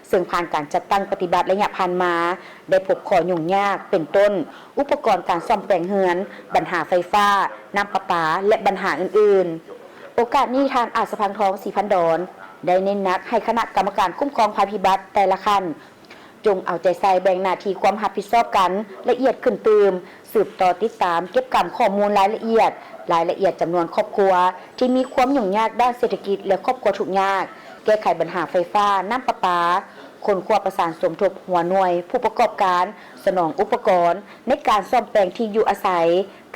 ເຊິ່ງຜ່ານການຈັດຕັ້ງປະຕິບັດໄລຍະຜ່ານມາ ໄດ້ພົບຂໍ້ຫຍຸ້ງຍາກ ເປັນຕົ້ນ ອຸປະກອນການສ້ອມແປງເຮືອນ, ບັນຫາໄຟຟ້າ, ນ້ຳປະປາ ແລະ ບັນຫາອື່ນໆ. ໂອກາດນີ້, ທ່ານ ອາດສະພັງທອງ ສີພັນດອນ ໄດ້ເນັ້ນໜັກໃຫ້ຄະນະກຳມະການຄຸ້ມຄອງໄພພິບັດແຕ່ລະຂັ້ນ ຈົ່ງເອົາໃຈໃສ່ແບ່ງໜ້າທີ່ຄວາມຮັບຜິດຊອບກັນລະອຽດຂຶ້ນຕື່ມ, ສືບຕໍ່ຕິດຕາມເກັບກຳຂໍ້ມູນລາຍລະອຽດ, ລາຍລະອຽດຈຳນວນຄອບຄົວທີ່ມີຄວາມຫຍຸ້ງຍາກດ້ານເສດຖະກິດ ແລະ ຄອບຄົວທຸກຍາກ, ແກ້ໄຂບັນຫາໄຟຟ້າ, ນ້ຳປະປາ, ຄົ້ນຄວ້າປະສານສົມທົບຫົວໜ່ວຍຜູ້ປະກອບການສະໜອງອຸປະກອນໃນການສ້ອມແປງທີ່ຢູ່ອາໄສ,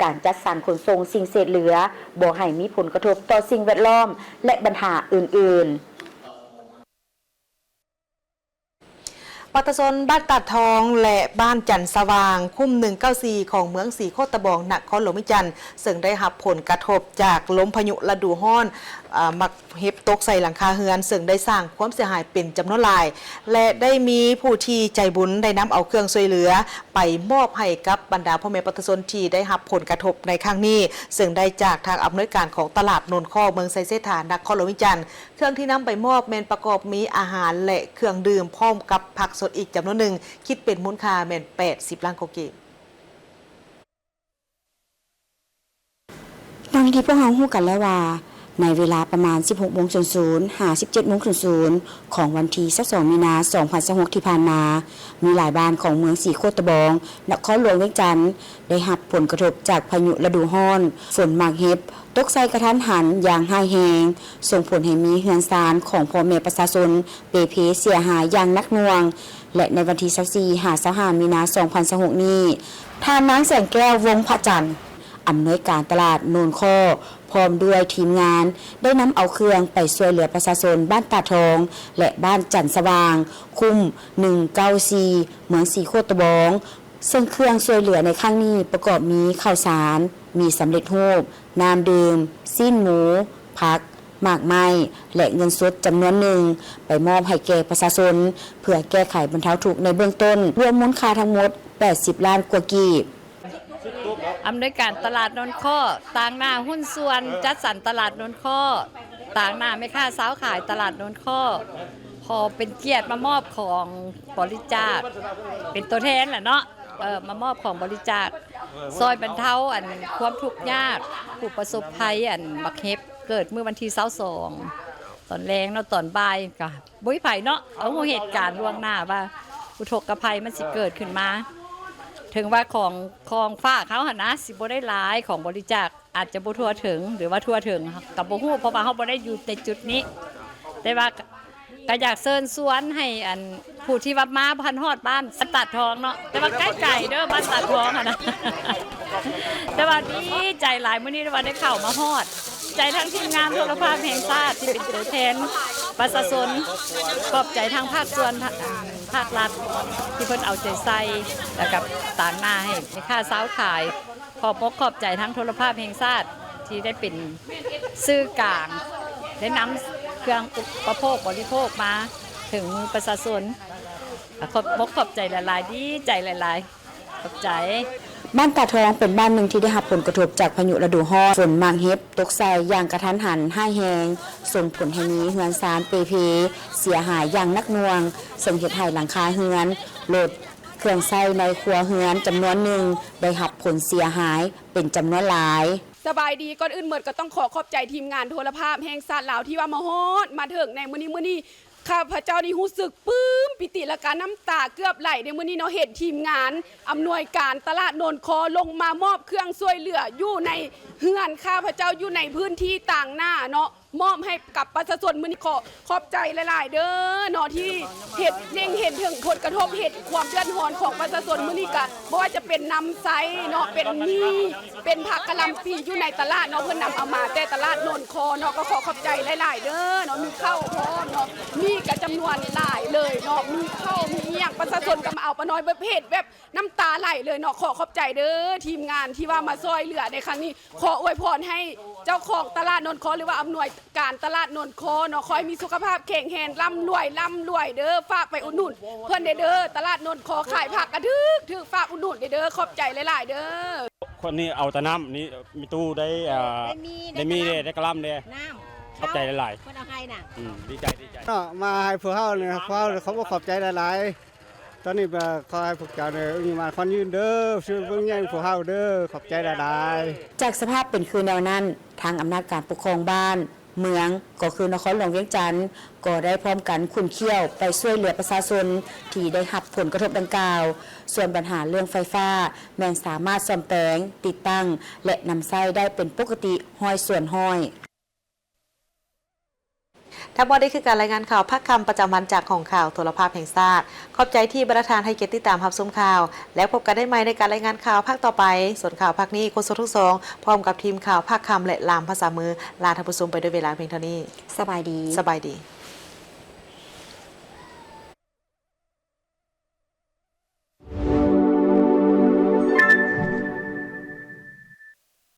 ການຈັດສັນຂົນສົ່ງສິ່ງເສດເຫຼືອບໍ່ໃຫ້ມີຜົນກະທົບຕໍ່ສິ່ງແວດລ້ອມ ແລະ ບັນຫາອື່ນໆ. ປະຊາຊົນບ້ານຕາດທອງ ແລະ ບ້ານຈັນສະຫວ່າງ, ຄຸ້ມໜຶ່ງເກົ້າສີ່ ຂອງເມືອງສີໂຄດຕະບອງ, ນະຄອນຫຼວງວຽງຈັນ, ເຊິ່ງໄດ້ຮັບຜົນກະທົບຈາກລົມພາຍຸລະດູຮ້ອນ, ເອີ່, ໝາກເຫັດຕົກໃສ່ຫຼັງຄາເຮືອນ, ເຊິ່ງໄດ້ສ້າງຄວາມເສຍຫາຍເປັນຈຳນວນຫຼາຍ ແລະ ໄດ້ມີຜູ້ທີ່ໃຈບຸນໄດ້ນຳເອົາເຄື່ອງຊ່ວຍເຫຼືອໄປມອບໃຫ້ກັບບັນດາພໍ່ແມ່ປະຊາຊົນທີ່ໄດ້ຮັບຜົນກະທົບໃນຄັ້ງນີ້, ເຊິ່ງໄດ້ຈາກທາງອຳນວຍການຂອງຕະຫຼາດໂນນຄໍ້ ເມືອງໄຊເສດຖາ, ນະຄອນຫຼວງວຽງຈັນ. ເຄື່ອງທີ່ນຳໄປມອບແມ່ນປະກອບມີອາຫານ ແລະ ເຄື່ອງດື່ມ ພ້ອມກັບຜັກສົດອີກຈຳນວນໜຶ່ງ, ຄິດເປັນມູນຄ່າແມ່ນແປດສິບລ້ານກວ່າກີບ. ດັ່ງທີ່ພວກເຮົາຮູ້ກັນແລ້ວວ່າ, ໃນເວລາປະມານສິບຫົກໂມງສູນສູນ ຫາ ສິບເຈັດໂມງສູນສູນ ຂອງວັນທີຊາວສອງ ມີນາ ສອງພັນຊາວຫົກ ທີ່ຜ່ານມາ, ມີຫຼາຍບ້ານຂອງເມືອງສີໂຄດຕະບອງ ນະຄອນຫຼວງວຽງຈັນ ໄດ້ຮັບຜົນກະທົບຈາກພາຍຸລະດູຮ້ອນ ຝົນໝາກເຫັບ ຕົກໃສ່ກະທັນຫັນຢ່າງຮ້າຍແຮງ, ສົ່ງຜົນໃຫ້ມີເຮືອນຊານຂອງພໍ່ແມ່ປະຊາຊົນເປ່ເພເສຍຫາຍຢ່າງໜັກໜ່ວງ ແລະ ໃນວັນທີຊາວສີ່ ຫາ ຊາວຫ້າ ມີນາ ສອງພັນຊາວຫົກ ນີ້, ທ່ານນາງ ແສງແກ້ວ ວົງພະຈັນ ອຳນວຍການຕະຫຼາດໂນນຄໍ້ ພ້ອມດ້ວຍທີມງານ ໄດ້ນຳເອົາເຄື່ອງໄປຊ່ວຍເຫຼືອປະຊາຊົນບ້ານຕາດທອງ ແລະ ບ້ານຈັນສະຫວ່າງ, ຄຸ້ມ ໜຶ່ງເກົ້າສີ່ ເມືອງສີໂຄດຕະບອງ, ເຊິ່ງເຄື່ອງຊ່ວຍເຫຼືອໃນຄັ້ງນີ້ປະກອບມີເຂົ້າສານ, ໝີ່ສຳເລັດຮູບ, ນ້ຳດື່ມ, ຊີ້ນໝູ, ຜັກ, ໝາກໄມ້ ແລະ ເງິນສົດຈຳນວນໜຶ່ງ ໄປມອບໃຫ້ແກ່ປະຊາຊົນ ເພື່ອແກ້ໄຂບັນເທົາທຸກໃນເບື້ອງຕົ້ນ, ລວມມູນຄ່າທັງໝົດ ແປດສິບລ້ານກວ່າກີບ. ອຳນວຍການຕະຫຼາດໂນນຄໍ້ ຕາງໜ້າຫຸ້ນສ່ວນຈັດສັນຕະຫຼາດໂນນຄໍ້ ຕາງໜ້າແມ່ຄ້າຊາວຂາຍຕະຫຼາດໂນນຄໍ້ ຂໍເປັນກຽດມາມອບຂອງບໍລິຈາກ ເປັນຕົວແທນແຫຼະເນາະ ເອີ ມາມອບຂອງບໍລິຈາກ ຊ່ອຍບັນເທົາ ອັນ ຄວາມທຸກຍາກ ຜູ້ປະສົບໄພ ອັນ ໝາກເຫັບ ເກີດມື້ວັນທີຊາວສອງ ຕອນແລງເນາະ ຕອນບ່າຍກະ ບໍ່ມີໃຜເນາະ ເອົາ ຮູ້ເຫດການລ່ວງໜ້າວ່າອຸທົກກະໄພມັນຊິເກີດຂຶ້ນມາ. ເຖິງວ່າຂອງ ຂອງຝາກເຮົາຫັ້ນນະ ຊິບໍ່ໄດ້ຫຼາຍ ຂອງບໍລິຈາກອາດຈະບໍ່ທົ່ວເຖິງ ຫຼືວ່າທົ່ວເຖິງກະບໍ່ຮູ້ ເພາະວ່າເຮົາບໍ່ໄດ້ຢູ່ໃນຈຸດນີ້ ແຕ່ວ່າກະ ກະຢາກເຊີນຊວນໃຫ້ ອັນ ຜູ້ທີ່ວ່າມາບໍ່ທັນຮອດບ້ານ ບ້ານຕາດທອງເນາະ ແຕ່ວ່າໃກ້ໆເດີ ບ້ານຕາດທອງຫັ້ນນະ ແຕ່ວ່າດີໃຈຫຼາຍ ມື້ນີ້ໄດ້ວ່າໄດ້ເຂົ້າມາຮອດ ໃຈທາງທີມງານໂທລະພາບແຫ່ງຊາດທີ່ເປັນຕົວແທນປະຊາຊົນ ຂອບໃຈທາງພາກສ່ວນ ພາກລັດທີ່ເພິ່ນເອົາໃຈໃສ່ ແລ້ວກະຕາງໜ້າໃຫ້ແມ່ຄ້າຊາວຂາຍ ຂອບອົກຂອບໃຈທາງໂທລະພາບແຫ່ງຊາດທີ່ໄດ້ເປັນສື່ກາງ ໄດ້ນຳເຄື່ອງອຸປະໂພກບໍລິໂພກມາເຖິງມືປະຊາຊົນ ຂອບອົກຂອບໃຈຫຼາຍໆ ດີໃຈຫຼາຍໆ. ຂອບໃຈ. ບ້ານຕາດທອງເປັນບ້ານໜຶ່ງທີ່ໄດ້ຮັບຜົນກະທົບຈາກພາຍຸລະດູຮ້ອນ ຝົນໝາກເຫັບຕົກໃສ່ຢ່າງກະທັນຫັນຮ້າຍແຮງ ສົ່ງຜົນໃຫ້ມີເຮືອນຊານເປ່ເພເສຍຫາຍຢ່າງໜັກໜ່ວງ ເຊິ່ງເຮັດໃຫ້ຫຼັງຄາເຮືອນ, ລົດ, ເຄື່ອງໃຊ້ໃນຄົວເຮືອນຈຳນວນໜຶ່ງໄດ້ຮັບຜົນເສຍຫາຍເປັນຈຳນວນຫຼາຍ. ສະບາຍດີ, ກ່ອນອື່ນໝົດກໍຕ້ອງຂໍຂອບໃຈທີມງານໂທລະພາບແຫ່ງຊາດລາວທີ່ວ່າມາຮອດມາເຖິງໃນມື້ນີ້, ມື້ນີ້ ຂ້າພະເຈົ້ານີ້ຮູ້ສຶກປຶ້ມປີຕິ ແລະກະນ້ຳຕາເກືອບໄຫຼໃນມື້ນີ້ເນາະ ເຫັນທີມງານອຳນວຍການຕະຫຼາດໂນນຄອນລົງມາມອບເຄື່ອງຊ່ວຍເຫຼືອຢູ່ໃນເຮືອນຂ້າພະເຈົ້າ ຢູ່ໃນພື້ນທີ່ຕາງໜ້າເນາະ ມອບໃຫ້ກັບປະຊາຊົນ. ມື້ນີ້ຂໍຂອບໃຈຫຼາຍໆເດີເນາະ ທີ່ເຮັດ ເລັງເຫັນເຖິງຜົນກະທົບ ເຫັນຄວາມເດືອດຮ້ອນຂອງປະຊາຊົນ. ມື້ນີ້ກະບໍ່ວ່າຈະເປັນນ້ຳໃຊ້ເນາະ ເປັນໝີ່ ເປັນຜັກກະຫຼ່ຳປີຢູ່ໃນຕະຫຼາດເນາະ ເພິ່ນນຳເອົາມາແຕ່ຕະຫຼາດໂນນຄອນເນາະ ກໍຂໍຂອບໃຈຫຼາຍໆເດີເນາະ ມີເຂົ້າພ້ອມເນາະ ມີກະຈຳນວນຫຼາຍເລີຍເນາະ ມີເຂົ້າມີອີ່ຫຍັງ ປະຊາຊົນກໍມາເອົາປານ້ອຍແບບເຫັນແບບນ້ຳຕາໄຫຼເລີຍເນາະ. ຂໍຂອບໃຈເດີທີມງານທີ່ວ່າມາຊ່ອຍເຫຼືອໃນຄັ້ງນີ້ ຂໍອວຍພອນໃຫ້ເຈົ້າຂອງຕະຫຼາດໂນນຄອນ ຫຼືວ່າອຳນວຍການຕະຫຼາດໂນນຄອນເນາະ ຂໍໃຫ້ມີສຸຂະພາບແຂງແຮງ ລ່ຳລວຍ ລ່ຳລວຍເດີ ຝາກໄປອຸດໜູນເພິ່ນແດ່ເດີ ຕະຫຼາດໂນນຄອນຂາຍຜັກກະຖືກໆ ຝາກອຸດໜູນແດ່ເດີ ຂອບໃຈຫຼາຍໆເດີ. ຄົນນີ້ເອົາແຕ່ນ້ຳນີ້ ມີຕູ້ໄດ້ ເອີ ໄດ້ໝີ່ ໄດ້ໝີ່ແດ່ ໄດ້ກະຫຼ່ຳແດ່ ນ້ຳ ຂອບໃຈຫຼາຍໆ ເພິ່ນເອົາໃຫ້ນະ ອືມ ດີໃຈ ດີໃຈເນາະ ມາໃຫ້ພວກເຮົານີ້ ພວກເຮົາຂອບອົກຂອບໃຈຫຼາຍໆ. ຕອນນີ້ກໍຂໍໃຫ້ພວກເຈົ້ານີ້ມີມາຂວັນຍືນເດີ ຊື່ເບິ່ງແຍງພວກເຮົາເດີ ຂອບໃຈຫຼາຍໆ. ຈາກສະພາບເປັນຄືແນວນັ້ນ ທາງອຳນາດການປົກຄອງບ້ານ ເມືອງ ກໍຄືນະຄອນຫຼວງວຽງຈັນ ກໍໄດ້ພ້ອມກັນຂຸ້ນຂ້ຽວໄປຊ່ວຍເຫຼືອປະຊາຊົນທີ່ໄດ້ຮັບຜົນກະທົບດັ່ງກ່າວ. ສ່ວນບັນຫາເລື່ອງໄຟຟ້າ ແມ່ນສາມາດສ້ອມແປງ, ຕິດຕັ້ງ ແລະ ນຳໃຊ້ໄດ້ເປັນປົກກະຕິຮ້ອຍສ່ວນຮ້ອຍ. ທັງໝົດນີ້ຄືການລາຍງານຂ່າວພາກຄ່ຳປະຈຳວັນຈາກຫ້ອງຂ່າວໂທລະພາບແຫ່ງຊາດ. ຂອບໃຈທີ່ບັນດາທ່ານໃຫ້ກຽດຕິດຕາມຮັບຊົມຂ່າວ ແລ້ວພົບກັນໄດ້ໃໝ່ໃນການລາຍງານຂ່າວພາກຕໍ່ໄປ. ສ່ວນຂ່າວພາກນີ້ ໂຄສົກທັງສອງ ພ້ອມກັບທີມຂ່າວພາກຄ່ຳ ແລະ ລ່າມພາສາມື ລາທ່ານຜູ້ຊົມໄປດ້ວຍເວລາພຽງເທົ່ານີ້. ສະບາຍດີ. ສະບາຍດີ.